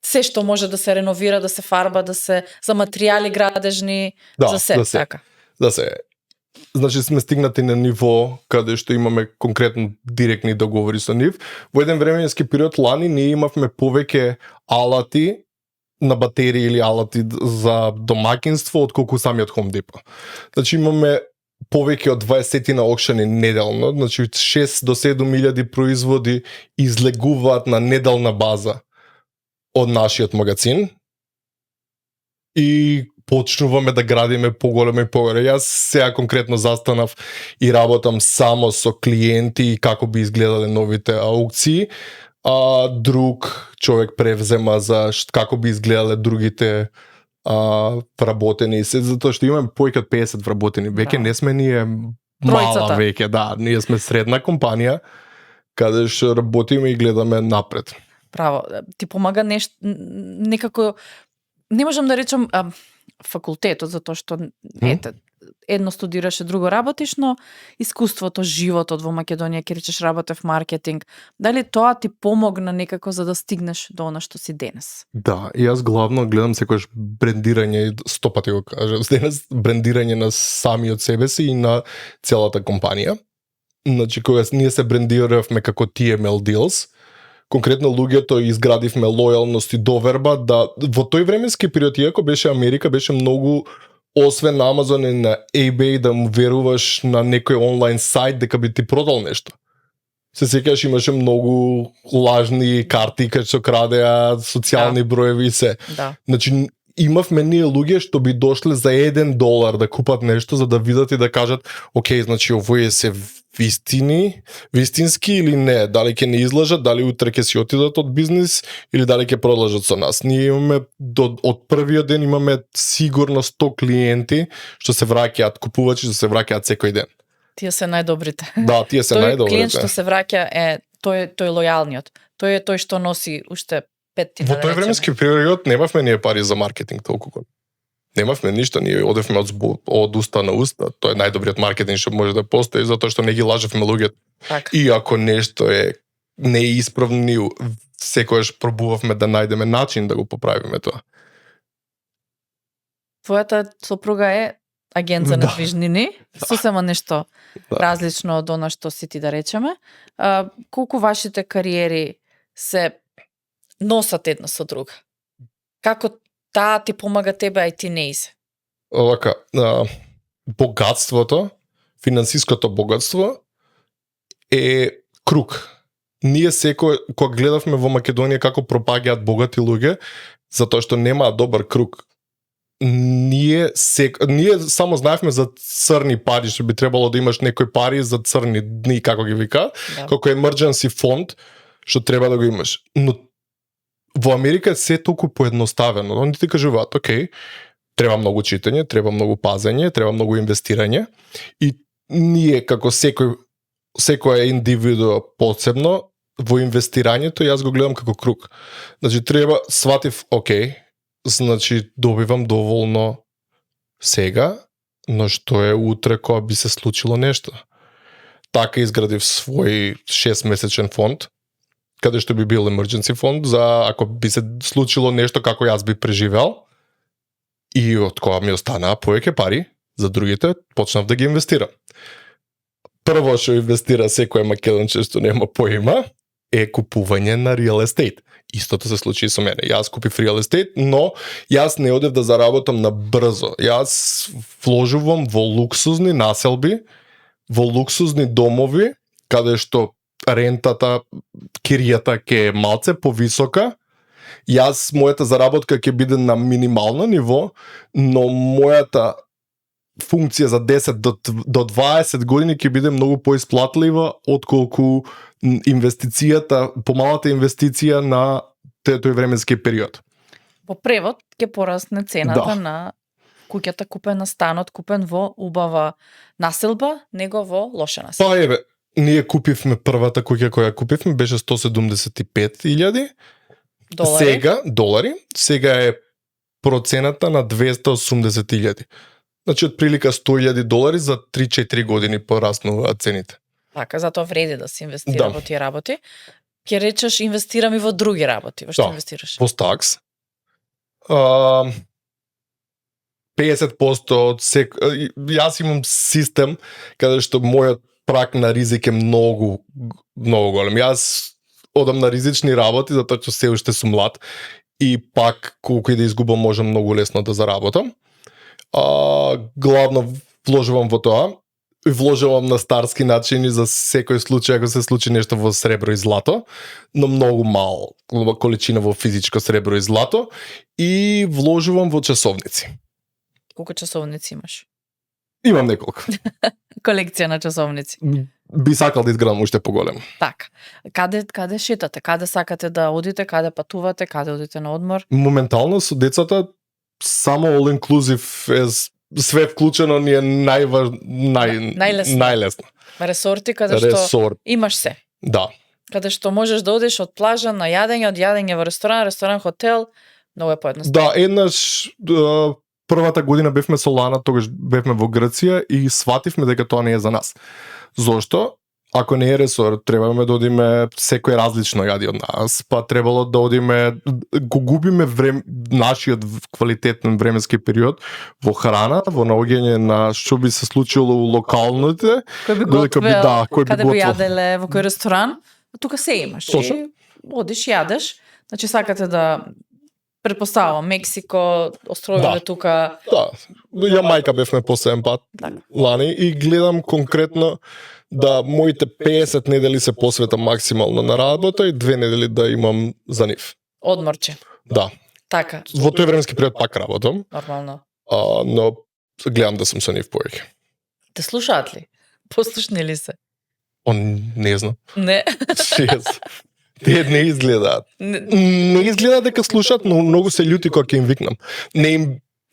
се што може да се реновира, да се фарба, за материјали градежни, за се, да се. така. Да се. Значи сме стигнати на ниво каде што имаме конкретно директни договори со нив. Во еден временски период лани ние имавме повеќе алати на батерии или алати за домаќинство отколку самиот Home Depot. Значи имаме повеќе од 20 на аукшени неделно, значи 6 до 7.000 производи излегуваат на неделна база од нашиот магазин и почнуваме да градиме поголемо и поголемо. Јас сега конкретно застанав и работам само со клиенти и како би изгледале новите аукции, а друг човек превзема за како би изгледале другите вработени. Затоа што имаме повеќе од 50 вработени. Веќе не сме ние мала веќе, да, ние сме средна компанија каде што работиме и гледаме напред. Право, ти помага нешто некако, не можам да речам факултетот, затоа што ете, едно студираше, друго работиш, но искуството, животот во Македонија, ќе речеш работев маркетинг, дали тоа ти помогна некако за да стигнеш до она што си денес? Да, и јас главно гледам секојаш брендирање, 100 пати го кажам денес, брендирање на самиот себе си и на целата компанија. Значи, кога ние се брендиравме како TML Deals, конкретно луѓето изградивме лојалност и доверба да во тој временски период, иако беше Америка, беше многу, освен на Амазон и на eBay, да му веруваш на некој онлайн сајт дека би ти продал нешто. Се сеќаш, имаше многу лажни карти кај што крадеа социјални броеви и се. Да. Значи, имавме ние луѓе што би дошле за $1 да купат нешто за да видат и да кажат, окей, значи овој е се вистински или не, дали ќе не излажат, дали утре ќе си отидат од бизнис или дали ќе продолжат со нас. Ние имаме од првиот ден имаме сигурно 100 клиенти што се враќаат, купувачи што се враќаат секој ден. Тие се најдобрите. Да, тие се најдобрите. Тој клиент што се враќа е тој лојалниот. Тој е тој што носи уште 5 Во тој временски период немавме ние пари за маркетинг толку. Немавме ништо, ние одевме од уста на уста. Тоа е најдобриот маркетинг што може да постои, затоа што не ги лажевме луѓето. Така. И ако нешто е не е исправно, секогаш пробувавме да најдеме начин да го поправиме тоа. Твојата сопруга е агент за недвижнини, сосема нешто различно од она што си ти, да речеме. Колку вашите кариери се носат една со друга? Како таа ти помага тебе, а и ти не се? Овака, богатството, финансиското богатство е круг. Ние секој, кога гледавме во Македонија како пропаѓаат богати луѓе, затоа што немаат добар круг. Ние само знаевме за црни пари, што би требало да имаш некои пари за црни дни, како ги вика, како emergency фонд, што треба да го имаш. Но во Америка е се толку поедноставено. Они ти кажуваат, окей, треба многу читање, треба многу пазење, треба многу инвестирање и ние како секоја индивидуа посебно во инвестирањето јас го гледам како круг. Значи треба сватив, окей, значи добивам доволно сега, но што е утре кога би се случило нешто. Така изградив свој 6-месечен фонд, каде што би бил emergency фонд за ако би се случило нешто како јас би преживел. И од кога ми останаа повеќе пари за другите, почнав да ги инвестирам. Прво што инвестира секој македонче што нема поима е купување на real estate. Истото се случи и со мене. Јас купив real estate, но јас не одев да заработам на брзо. Јас вложувам во луксузни населби, во луксузни домови, каде што рентата, киријата ќе е малце повисока. Јас, мојата заработка ќе биде на минимално ниво, но мојата функција за 10 до 20 години ќе биде многу поисплатлива отколку инвестицијата, помалата инвестиција на тој временски период. По превод ќе порасне цената на куќата купена, станот купен во убава населба, него во лоша населба. Па еве, ние купивме првата куќа која купивме беше 175.000 долари. Сега е процената на 280.000. Значи од прилика 100.000 долари за 3-4 години пораснуваат цените. Така, затоа вреди да се инвестира во тие работи. Ќе речеш инвестирам и во други работи. Во што инвестираш? Во стакс. 50% од јас имам систем каде што мојот прак на ризик е многу голем. Јас одам на ризични работи затоа што се уште сум млад и пак колку и да изгубам можам многу лесно да заработам. Главно вложувам во тоа и вложувам на старски начини за секој случај ако се случи нешто во сребро и злато, но многу мал количина во физичко сребро и злато и вложувам во часовници. Колку часовници имаш? Имам неколку. Колекција на часовници. Би сакал да изградам уште поголем. Така. Каде шетате? Каде сакате да одите? Каде патувате? Каде одите на одмор? Моментално со децата само all inclusive е све вклучено ни е најлесно. Ресорти каде што имаш се. Да. Каде што можеш да одиш од плажа на јадење, од јадење во ресторан, хотел, многу е поедноставно. Да, еднаш првата година бевме со Лана, тогаш бевме во Грција и свативме дека тоа не е за нас. Зошто? Ако не е ресор, требаме да одиме секој различно јади од нас, па требало да одиме, го губиме нашиот квалитетен временски период во храна, во наоѓање на што би се случило у локалните, Кој би готвел, каде би јаделе, во кој ресторан, тука се имаш. Точно. Одиш, јадеш, значи сакате да предпоставувам Мексико, островите тука. Да, Јамајка бевме последен пат, Лани, и гледам конкретно да моите 50 недели се посветам максимално на работа и 2 недели да имам за нив. Одморче. Да. Така. Во тој временски период пак работам, Нормално. но гледам да сум со нив повеќе. Те слушаат ли? Послушни ли се? Не знам. Не. Те не изгледаат. Не изгледаат дека слушаат, но многу се љути кога ќе им викнам.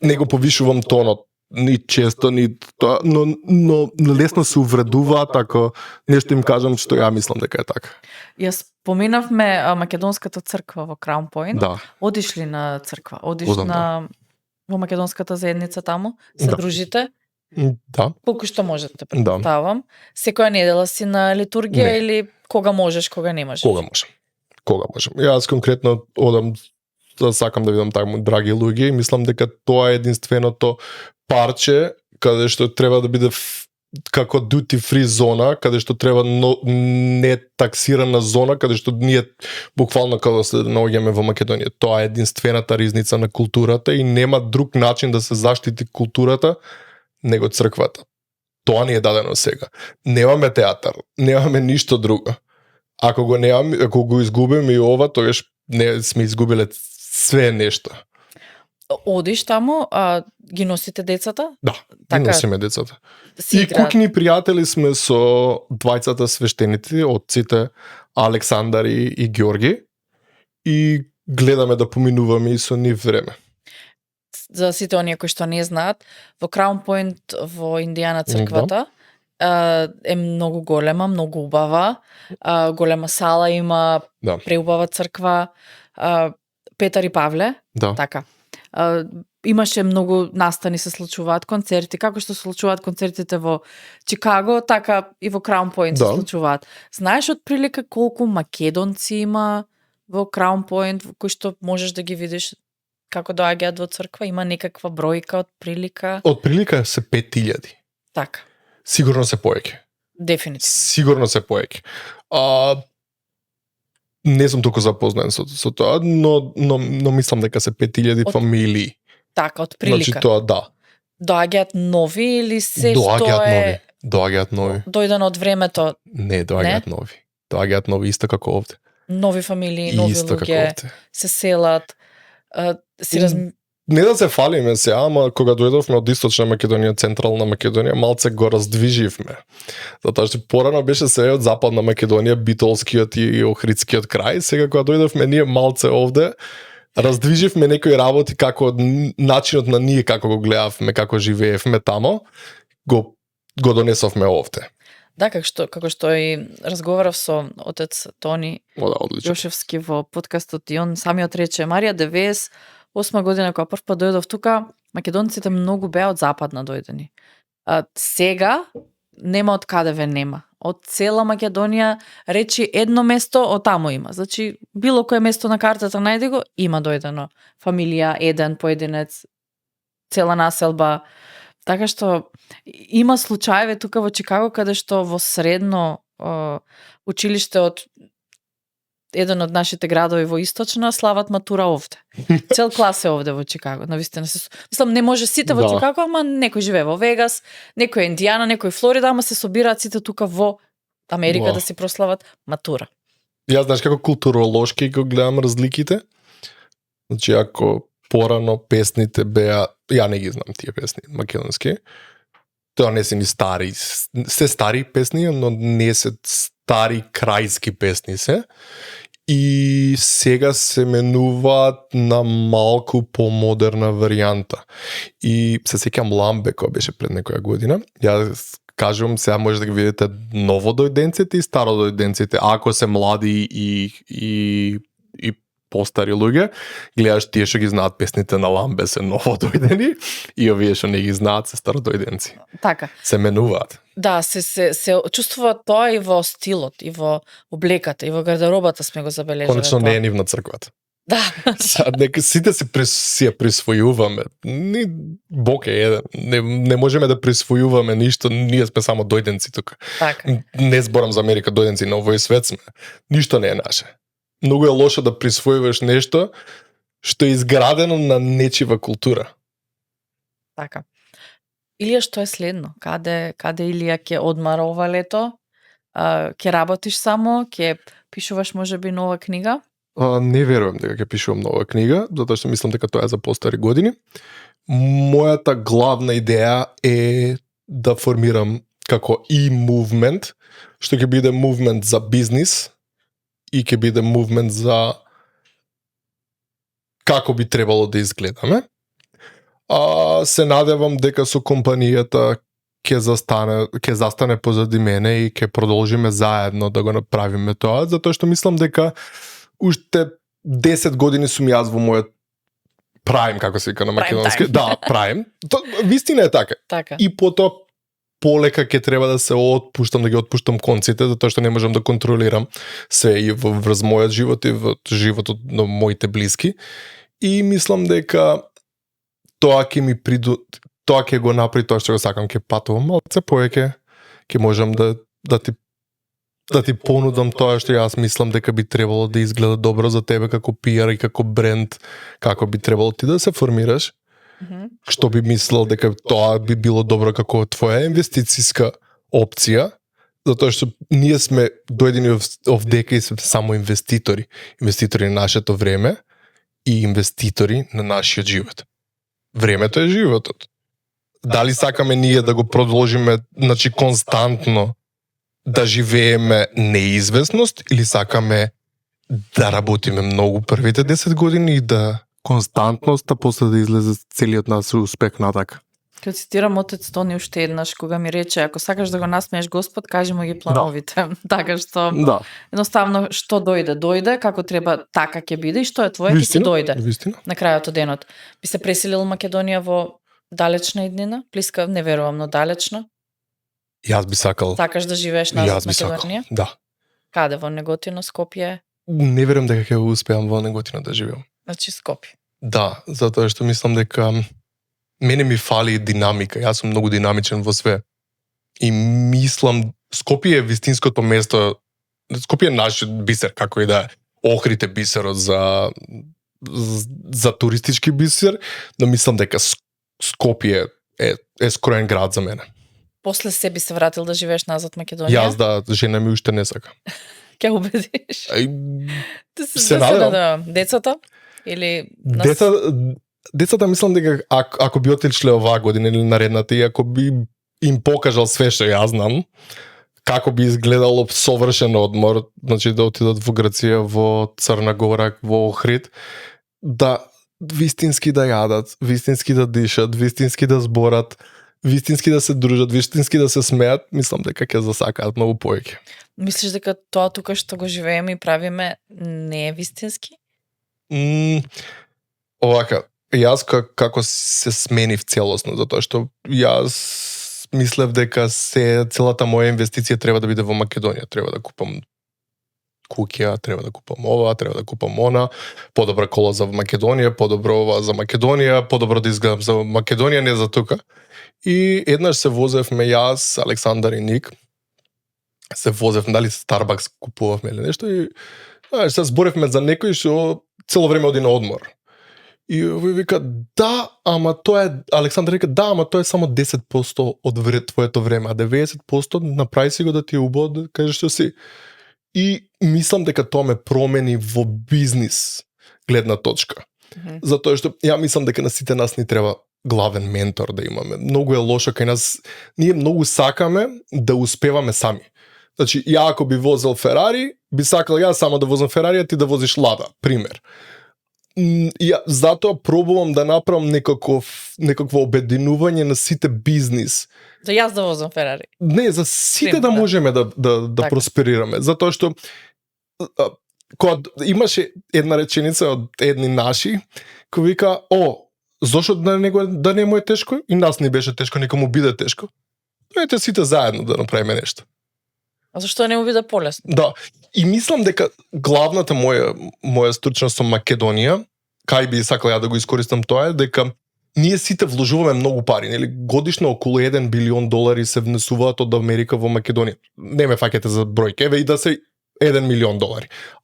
Не го повишувам тонот ни често, ни тоа, но лесно се увредуваат ако нешто им кажам што ја мислам дека е така. Јас споменавме македонската црква во Crown Point. Да. Одиш ли на црква? Одиш Одам, во македонската заедница таму? Се дружите? Да. Колку што можете, предпоставам. Секоја недела си на литургија или кога можеш, кога не можеш? Кога можем. Јас конкретно одам да сакам да видам таму драги луѓе и мислам дека тоа е единственото парче каде што треба да биде како duty free зона, каде што треба не таксирана зона, каде што ние буквално кога се наоѓаме во Македонија. Тоа е единствената ризница на културата и нема друг начин да се заштити културата него црквата. Тоа ни е дадено сега. Немаме театар, немаме ништо друго. Ако го немаме, ако го изгубиме и ова, тогаш не сме изгубиле све нешто. Одиш таму, ги носите децата? Да, ги носиме децата. И кукни пријатели сме со двајцата свештеници, отците Александар и Георги, и гледаме да поминуваме и со нив време. За сите оние кои што не знаат, во Crown Point во Индијана црквата е многу голема, многу убава, голема сала има, преубава црква, Петар и Павле, така. Имаше многу настани се случуваат, концерти, како што се случуваат концертите во Чикаго, така и во Crown Point се случуваат. Знаеш отприлика колку македонци има во Crown Point, во кои што можеш да ги видиш како доаѓаат во црква? Има некаква бројка отприлика? Отприлика се 5000. Така. Сигурно се поеќе. Дефинитивно. Сигурно се поеќе. Не сум толку запознаен со тоа, но мислам дека се 5000 фамилии. Така, отприлика. Значи тоа да. Доаѓаат нови или се што е... Доаѓаат нови. Дојдено од времето? Не, доаѓаат нови. Доаѓаат нови исто како овде. Нови фамилии, нови луѓе се селат. Не да се фалиме се, ама кога дојдовме од Источна Македонија, Централна Македонија, малце го раздвиживме. Затоа што порано беше се од Западна Македонија, битолскиот и охридскиот крај, сега кога дојдовме ние малце овде, раздвиживме некои работи како начинот на ние како го гледавме, како живеевме тамо, го донесовме овде. Да, како што и разговарав со отец Тони Јошевски во подкастот и он самиот рече, Марија, 98 година кога прв пат дојдов тука, македонците многу беа од западна дојдени. Сега нема од каде ве нема. Од цела Македонија речи едно место од таму има. Значи било кое место на картата најде го, има дојдено фамилија, еден поединец, цела населба. Така што има случаеви тука во Чикаго каде што во средно училиште од еден од нашите градови во Источна слават матура овде. Цел клас е овде во Чикаго. Навистина се мислам не може сите во Чикаго, ама некој живее во Вегас, некој Индијана, некој Флорида, ама се собираат сите тука во Америка да си прослават матура. Јас знаеш како културолошки го гледам разликите. Значи ако порано песните беа, ја не ги знам тие песни македонски. Тоа не се ни стари, се стари песни, но не се стари крајски песни се. И сега се менуваат на малку помодерна варијанта. И се сеќам Ламбе која беше пред некоја година. Јас кажувам, сега може да ги видите новодојденците и стародојденците, ако се млади и постари луѓе, гледаш тие што ги знаат песните на Ламбе се новодојдени и овие што не ги знаат се стародојденци. Така. Се менуваат. Да, се чувствува тоа и во стилот, и во облеката, и во гардеробата сме го забележале. Конечно тоа. не е нивна црквата. Да. Нека сите си ја присвојуваме. Бог е еден. Не можеме да присвојуваме ништо, ние сме само дојденци тука. Така. Не зборам за Америка, дојденци на овој свет сме. Ништо не е наше. Многу е лошо да присвојуваш нешто што е изградено на нечива култура. Така. Илија, што е следно? Каде Илија ќе одмара ова лето? Ќе работиш само? Ќе пишуваш можеби нова книга? Не верувам дека ќе пишувам нова книга, затоа што мислам дека тоа е за постари години. Мојата главна идеја е да формирам како movement, што ќе биде movement за бизнис и ќе биде movement за како би требало да изгледаме. Се надевам дека со компанијата ќе застане позади мене и ќе продолжиме заедно да го направиме тоа, затоа што мислам дека уште 10 години сум јас во мојот прайм, како се вика на македонски. Да, прайм. Вистина е така. Така. И потоа полека ќе треба да се отпуштам, да ги отпуштам конците, затоа што не можам да контролирам се и врз мојот живот и во животот на моите блиски. И мислам дека тоа ќе го направи тоа што го сакам, ќе патувам малце повеќе, ќе можам да ти понудам тоа што јас мислам дека би требало да изгледа добро за тебе како PR и како бренд, како би требало ти да се формираш. Што би мислел дека тоа би било добро како твоја инвестициска опција, затоа што ние сме дојдени овдека и сме само инвеститори на нашето време и инвеститори на нашиот живот. Времето е животот. Дали сакаме ние да го продолжиме, значи константно да живееме неизвестност или сакаме да работиме многу првите 10 години и да константност, а после да излезе целиот нас успех натака. Ќе цитирам отец Тони уште еднаш кога ми рече, ако сакаш да го насмееш Господ, кажи му ги плановите. Така што едноставно што дојде, како треба така ќе биде и што е твое ќе дојде. Вистина. На крајот од денот. Би се преселил Македонија во далечна иднина? Блиска, не верувам, но далечна. Јас би сакал. Сакаш да живееш назад Македонија? Да. Каде, во Неготино, Скопје? Не верувам дека ќе успеам во Неготино да живеам. Значи Скопје. Да, затоа што мислам дека мене ми фали динамика. Јас сум многу динамичен во све. И мислам, Скопје е вистинското место, Скопје е нашиот бисер, како и да е. Охрид е бисерот за туристички бисер, но мислам дека Скопје е скроен град за мене. После се би се вратил да живееш назад Македонија? Јас да, жена ми уште не сака. Ќе убедиш? Се надевам. Децата? Или Децата мислам дека ако би отишле оваа година или наредната и ако би им покажал све што јас знам, како би изгледало совршен одмор, значи да отидат во Грција, во Црна Гора, во Охрид, да вистински да јадат, вистински да дишат, вистински да зборат, вистински да се дружат, вистински да се смеат, мислам дека ќе засакаат многу повеќе. Мислиш дека тоа тука што го живееме и правиме не е вистински? Овака, јас како се сменив целосно, затоа што јас мислев дека целата моја инвестиција треба да биде во Македонија, треба да купам куќа, треба да купам ова, треба да купам она, подобра кола за Македонија, подобро ова за Македонија, подобро да изгледам за Македонија, не за тука. И еднаш се возевме јас, Александар и Ник, се возевме, дали Starbucks купувавме или нешто и се зборевме за некој што цело време оди на одмор. И овој вика, да, ама тоа е, Александар вика, да, ама тоа е само 10% од твоето време, а 90% направи си го да ти е убаво да кажеш што си. И мислам дека тоа ме промени во бизнис гледна точка. Затоа што ја мислам дека на сите нас ни треба главен ментор да имаме. Многу е лошо кај нас, ние многу сакаме да успеваме сами. Значи, ја ако би возел Ферари, би сакал јас само да возам Ферари, а ти да возиш Лада, пример. Ја затоа пробувам да направам некакво обединување на сите бизнис. За јас да возам Ферари. Не, за сите да можеме да просперираме, затоа што кога имаше една реченица од едни наши, кој вика, зошто да не му е тешко? И нас не беше тешко, нека му биде тешко. Ете сите заедно да направиме нешто. А зашто не му биде полесно? Да, и мислам дека главната моја стручност со Македонија, кај би сакал ја да го искористам тоа е дека ние сите вложуваме многу пари, нели? Годишно околу $1 билион се внесуваат од Америка во Македонија. Не ме фаќате за бројке, еве и да се $1 милион,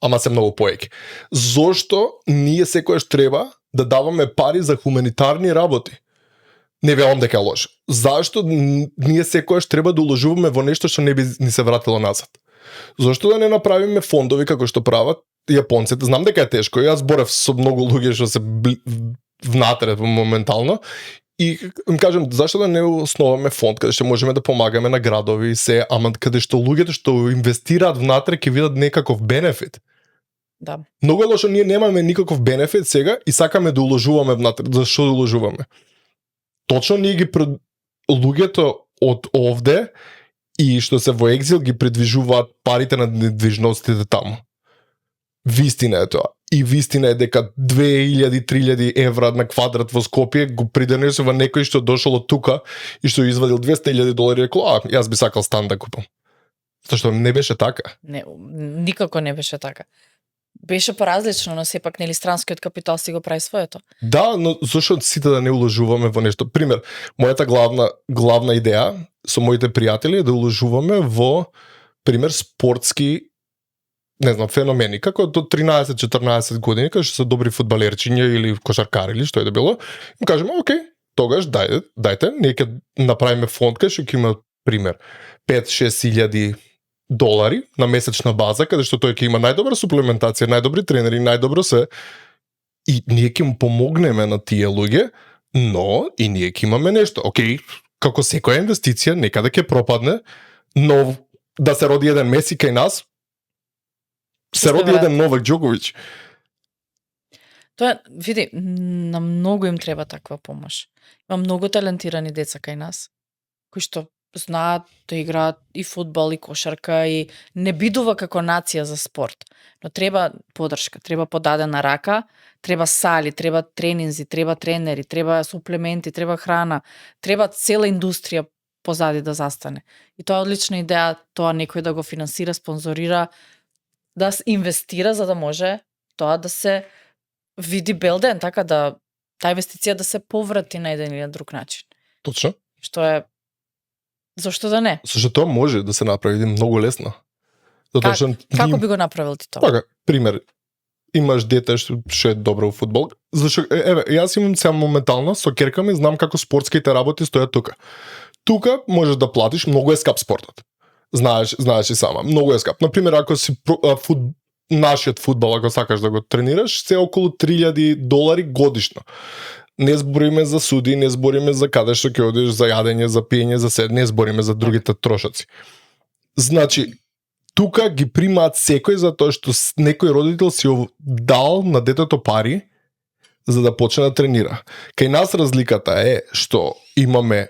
ама се многу поеќе. Зошто ние секојаш треба да даваме пари за хуманитарни работи? Не велам дека е лошо. Зашто ние секојаш треба да уложуваме во нешто што не би ни се вратило назад? Зошто да не направиме фондови како што прават јапонците? Знам дека е тешко. Јас борев со многу луѓе што се внатре моментално и им кажам зашто да не основаме фонд каде што можеме да помагаме на градови и се, ама каде што луѓето што инвестираат внатре ќе видат некаков бенефит. Да. Многу е лошо, ние немаме никаков бенефит сега и сакаме да уложуваме внатре. Зашто да уложуваме? Точно ние ги луѓето од овде и што се во екзил ги предвижуваат парите на недвижностите таму. Вистина е тоа. И вистина е дека 2000-3000 евра на квадрат во Скопје го придонесува некој што дошол од тука и што извадил $200,000 и рекол, јас би сакал стан да купам. Зашто не беше така. Не, никако не беше така. Беше поразлично, но сепак нели странскиот капитал си го прави своето. Да, но зашто сите да не уложуваме во нешто? Пример, мојата главна идеја со моите пријатели е да уложуваме во пример спортски феномени, како до 13-14 години, кога што се добри фудбалерчиња или кошаркари или што е да било, им кажеме, окей, тогаш дајте, ние ќе направиме фонд кај што ќе има пример $5-6,000 на месечна база, каде што тој ќе има најдобра суплементација, најдобри тренери, најдобро се, и ние ќе му помогнеме на тие луѓе, но и ние ќе имаме нешто. Океј, како секоја инвестиција, некаде ќе пропадне, но да се роди еден Меси кај нас, се роди еден Новак Џоковиќ. Тоа, види, на многу им треба таква помош. Има многу талентирани деца кај нас, кои што знаат да играат и фудбал, и кошарка, и не бидува како нација за спорт. Но треба подршка, треба подадена рака, треба сали, треба тренинзи, треба тренери, треба суплементи, треба храна, треба цела индустрија позади да застане. И тоа е одлична идеја, тоа некој да го финансира, спонзорира, да инвестира за да може тоа да се види бел ден, така да таа инвестиција да се поврати на еден или на друг начин. Точно. Што е зошто да не? Зашто тоа може да се направи многу лесно. Како би го направил ти тоа? Така, пример, имаш дете што е добро во фудбал. Зашто еве, јас имам сега моментално со ќерка ми, знам како спортските работи стојат тука. Тука можеш да платиш, многу е скап спортот. Знаеш и сама, многу е скап. Например, ако си нашиот фудбал, ако сакаш да го тренираш, се околу $3,000 годишно. Не збориме за суди, не збориме за каде што ќе одиш, за јадење, за пиење, за се, не збориме за другите трошоци. Значи, тука ги примаат секој за тоа што некој родител си дал на детето пари за да почне да тренира. Кај нас разликата е што имаме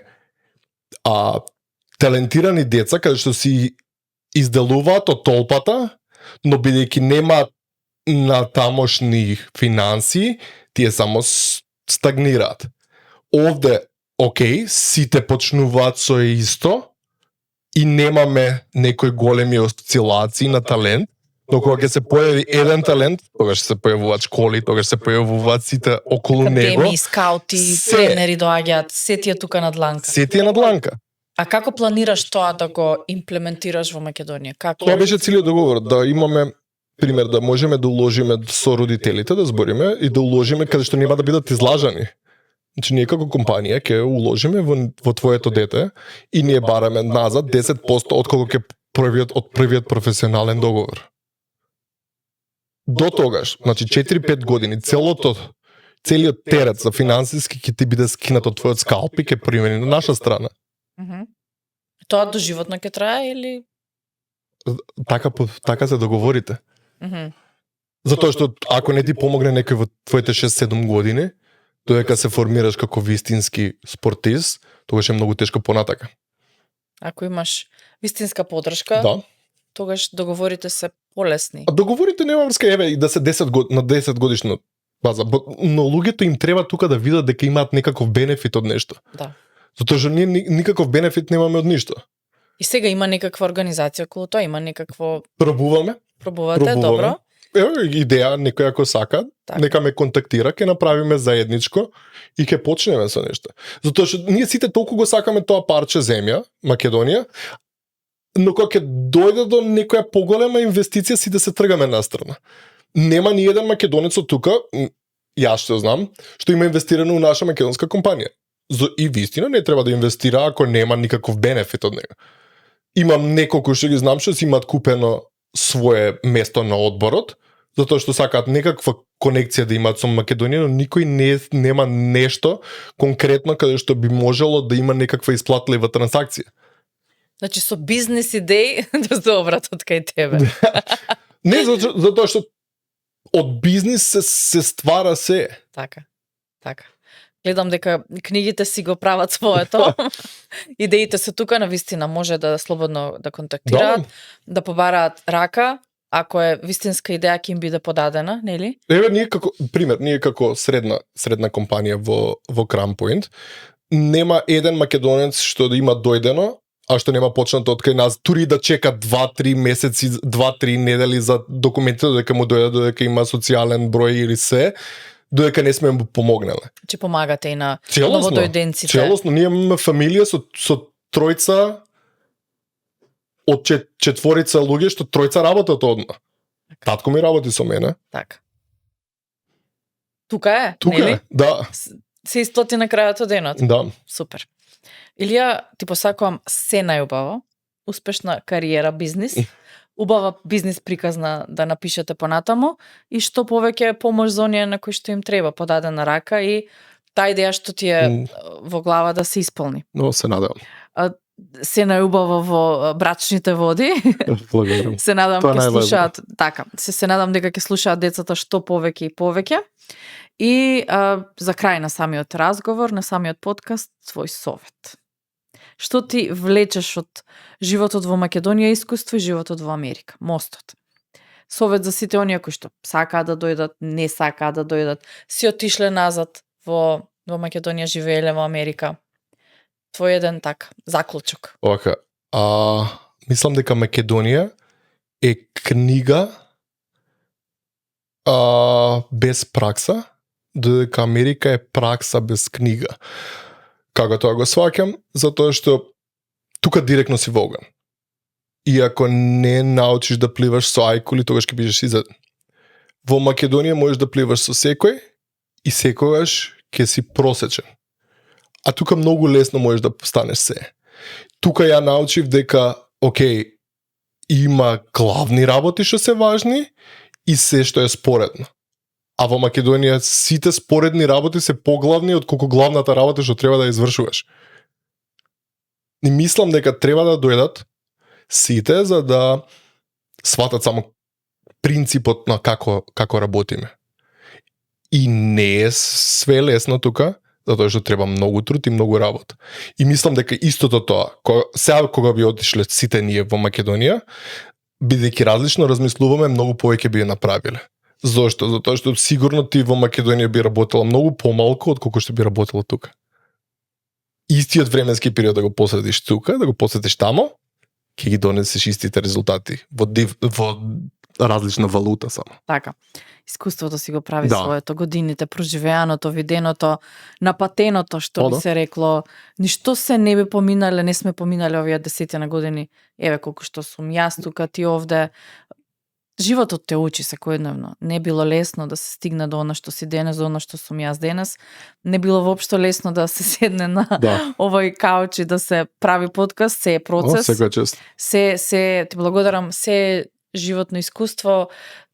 талентирани деца каде што си изделуваат од толпата, но бидејќи немаат на тамошни финанси, тие само стагнираат. Овде, окей, сите почнуваат со исто и немаме некои големи осцилации на талент, но кога ќе се појави еден талент, тогаш се појавуваат школи, тогаш се појавуваат сите околу него. Академии, скаути, тренери доаѓаат, се ти е тука на дланка. Се ти е на дланка. А како планираш тоа да го имплементираш во Македонија? Како? Тоа беше целиот договор, да имаме пример да можеме да уложиме со родителите, да збориме и да уложиме каде што нема да бидат излажани. Значи ние како компанија ќе уложиме во твоето дете и ние бараме назад 10% од колку ќе првиот професионален договор. До тогаш, значи 4-5 години, целиот терет за финансиски ќе ти биде скинат од твојот скалп и ќе примени на наша страна. Тоа доживотно ќе трае или така се договорите. Затоа што ако не ти помогне некој во твоите 6-7 години, додека се формираш како вистински спортист, тогаш е многу тешко понатака. Ако имаш вистинска поддршка, да, тогаш договорите се полесни. А договорите нема врска, еве, и да се 10 годишна база, но луѓето им треба тука да видат дека имаат некаков бенефит од нешто. Да. Затоа што ние никаков бенефит немаме од ништо. И сега има некаква организација околу тоа, има некакво Пробуваме. добро. Еве идеја, некој ако сака, Така. нека ме контактира, ќе направиме заедничко и ќе почнеме со нешто. Затоа што ние сите толку го сакаме тоа парче земја, Македонија, но кога ќе дојде до некоја поголема инвестиција, сите се тргаме настрана. Нема ни еден македонец од тука, јас што знам, што има инвестирано у наша македонска компанија. И вистина не треба да инвестира ако нема никаков бенефит од него. Имам неколку што ги знам што си имаат купено свое место на одборот, затоа што сакаат некаква конекција да имаат со Македонија, но никој нема нешто конкретно каде што би можело да има некаква исплатлива трансакција. Значи со бизнес идеи да се обратат кај тебе. Не, затоа што од бизнис се ствара се. Така. Гледам дека книгите си го прават своето. Идеите се тука, навистина може да слободно да контактираат, да побараат рака, ако е вистинска идеја ќе им биде подадена, нели? Еве ние како средна компанија во Crown Point, нема еден македонец што да има дојдено, а што нема почнато од кај нас, дури да чека 2-3 месеци, 2-3 недели за документите додека му дојде, додека има социјален број или се, додека не сме му помогнале. Че помагате и на Целосно, новодојденците. Целосно, ние имаме фамилија со тројца од четворица луѓе што тројца работат одма. Татко ми работи со мене. Така. Тука е, Тука нели? е, да. Се истоти на крајот од денот. Да. Супер. Илија, ти посакувам се најубаво, успешна кариера, бизнис, убава бизнис приказна да напишете понатаму и што повеќе помош за оние на кои што им треба, подадена рака и таа идеја што ти е во глава да се исполни. Но се надевам. Се најубаво во брачните води. Благодарам. Се надам Тоа ќе најважно. слушаат, така, се надам дека ќе слушаат децата што повеќе и повеќе. И за крај на самиот разговор, на самиот подкаст, твој совет. Што ти влечеш од животот во Македонија, искуство и животот во Америка? Мостот. Совет за сите оние кои што сакаат да дојдат, не сакаат да дојдат, си отишле назад во Македонија, живееле во Америка. Твој еден заклучок. Оака, мислам дека Македонија е книга без пракса, додека Америка е пракса без книга. Како тоа го сваќам? Затоа што тука директно си во оган. И ако не научиш да пливаш со ајкули, тогаш ќе бидеш изеден. Во Македонија можеш да пливаш со секој и секогаш ќе си просечен. А тука многу лесно можеш да станеш се. Тука ја научив дека, окей, има главни работи што се важни и се што е споредно. А во Македонија сите споредни работи се поглавни од колку главната работа што треба да ја извршуваш. И мислам дека треба да дојдат сите за да сватат само принципот на како работиме. И не е све лесно тука, затоа што треба многу труд и многу работа. И мислам дека истото тоа, сега кога би отишле сите ние во Македонија, бидејќи различно размислуваме, многу повеќе би ја направиле. Зошто? Затоа што сигурно ти во Македонија би работела многу помалку од колку што би работела тука. Истиот временски период да го посветиш тука, да го посветиш тамо, ќе ги донесеш истите резултати во различна валута само. Така. Искуството си го прави Да. своето, годините, проживеаното, виденото, напатеното, што би се рекло, ништо се не би поминале, не сме поминале овие 10 години. Еве колку што сум јас тука, ти овде. Животот те учи секојдневно. Не било лесно да се стигне до она што си денес, до она што сум јас денес. Не било воопшто лесно да се седне на овој кауч и да се прави подкаст, се е процес. Секоја чест. Се ти благодарам, се животно искуство,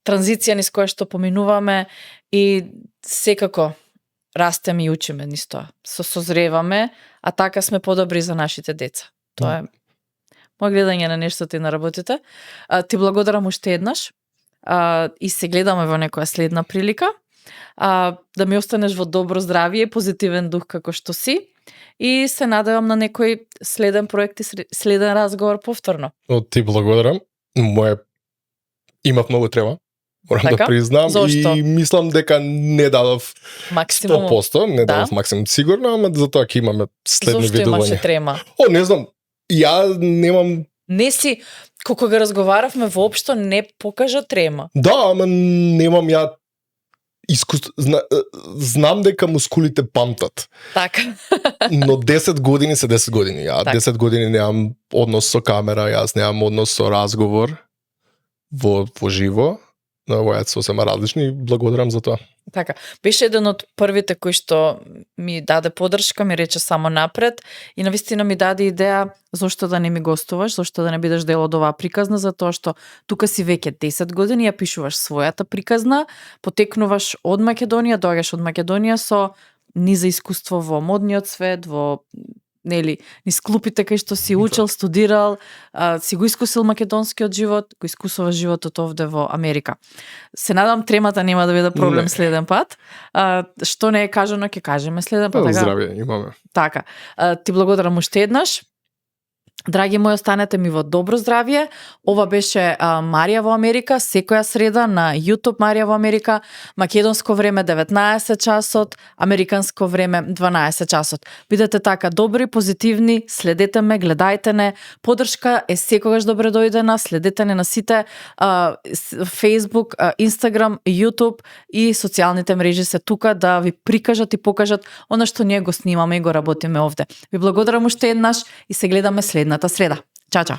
транзиција низ која што поминуваме и секако растеме и учиме низ тоа. Созреваме, а така сме подобри за нашите деца. Тоа е мој гледање на нештото и на работите. Ти благодарам уште еднаш и се гледаме во некоја следна прилика. Да ми останеш во добро здравје и позитивен дух како што си. И се надевам на некој следен проект и следен разговор повторно. Ти благодарам. Моја Имав многу трема. Морам Така? да признам. Зошто? И мислам дека не дадов Максимум. 100%, не дадов Да? максимум сигурно, ама затоа ќе имаме следни Зошто имаше видувања. трема? Не знам. Ја немам. Не си, кога го разговаравме воопшто не покажа трема. Да, ама немам ја искуство. Знам дека мускулите памтат. Така. Но 10 години се 10 години. Ја Так. 10 години немам однос со камера, јас немам однос со разговор во живо. На овојат сосема различни и благодарам за тоа. Така. Беше еден од првите кои што ми даде подршка, ми рече само напред и навистина ми даде идеја зошто да не ми гостуваш, зошто да не бидеш дел од оваа приказна, затоа што тука си веќе 10 години, ја пишуваш својата приказна, потекнуваш од Македонија, доаѓаш од Македонија со низа искуство во модниот свет, во низ клупите кај што си учел, студирал, си го искусил македонскиот живот, го искусуваш животот овде во Америка. Се надам тремата нема да биде проблем Не. следен пат. Што не е кажано, ќе кажеме следен пат. Така? Здравје, имаме. Така. Ти благодарам уште еднаш. Драги мои, останете ми во добро здравје. Ова беше Марија во Америка, секоја среда на YouTube Марија во Америка, македонско време 19 часот, американско време 12 часот. Бидете така добри, позитивни, следете ме, гледајте не. Подршка е секогаш добре дојдена, следете не на сите Facebook, Instagram, YouTube и социјалните мрежи се тука да ви прикажат и покажат она што ние го снимаме и го работиме овде. Ви благодарам уште еднаш и се гледаме следната среда. Чао, чао.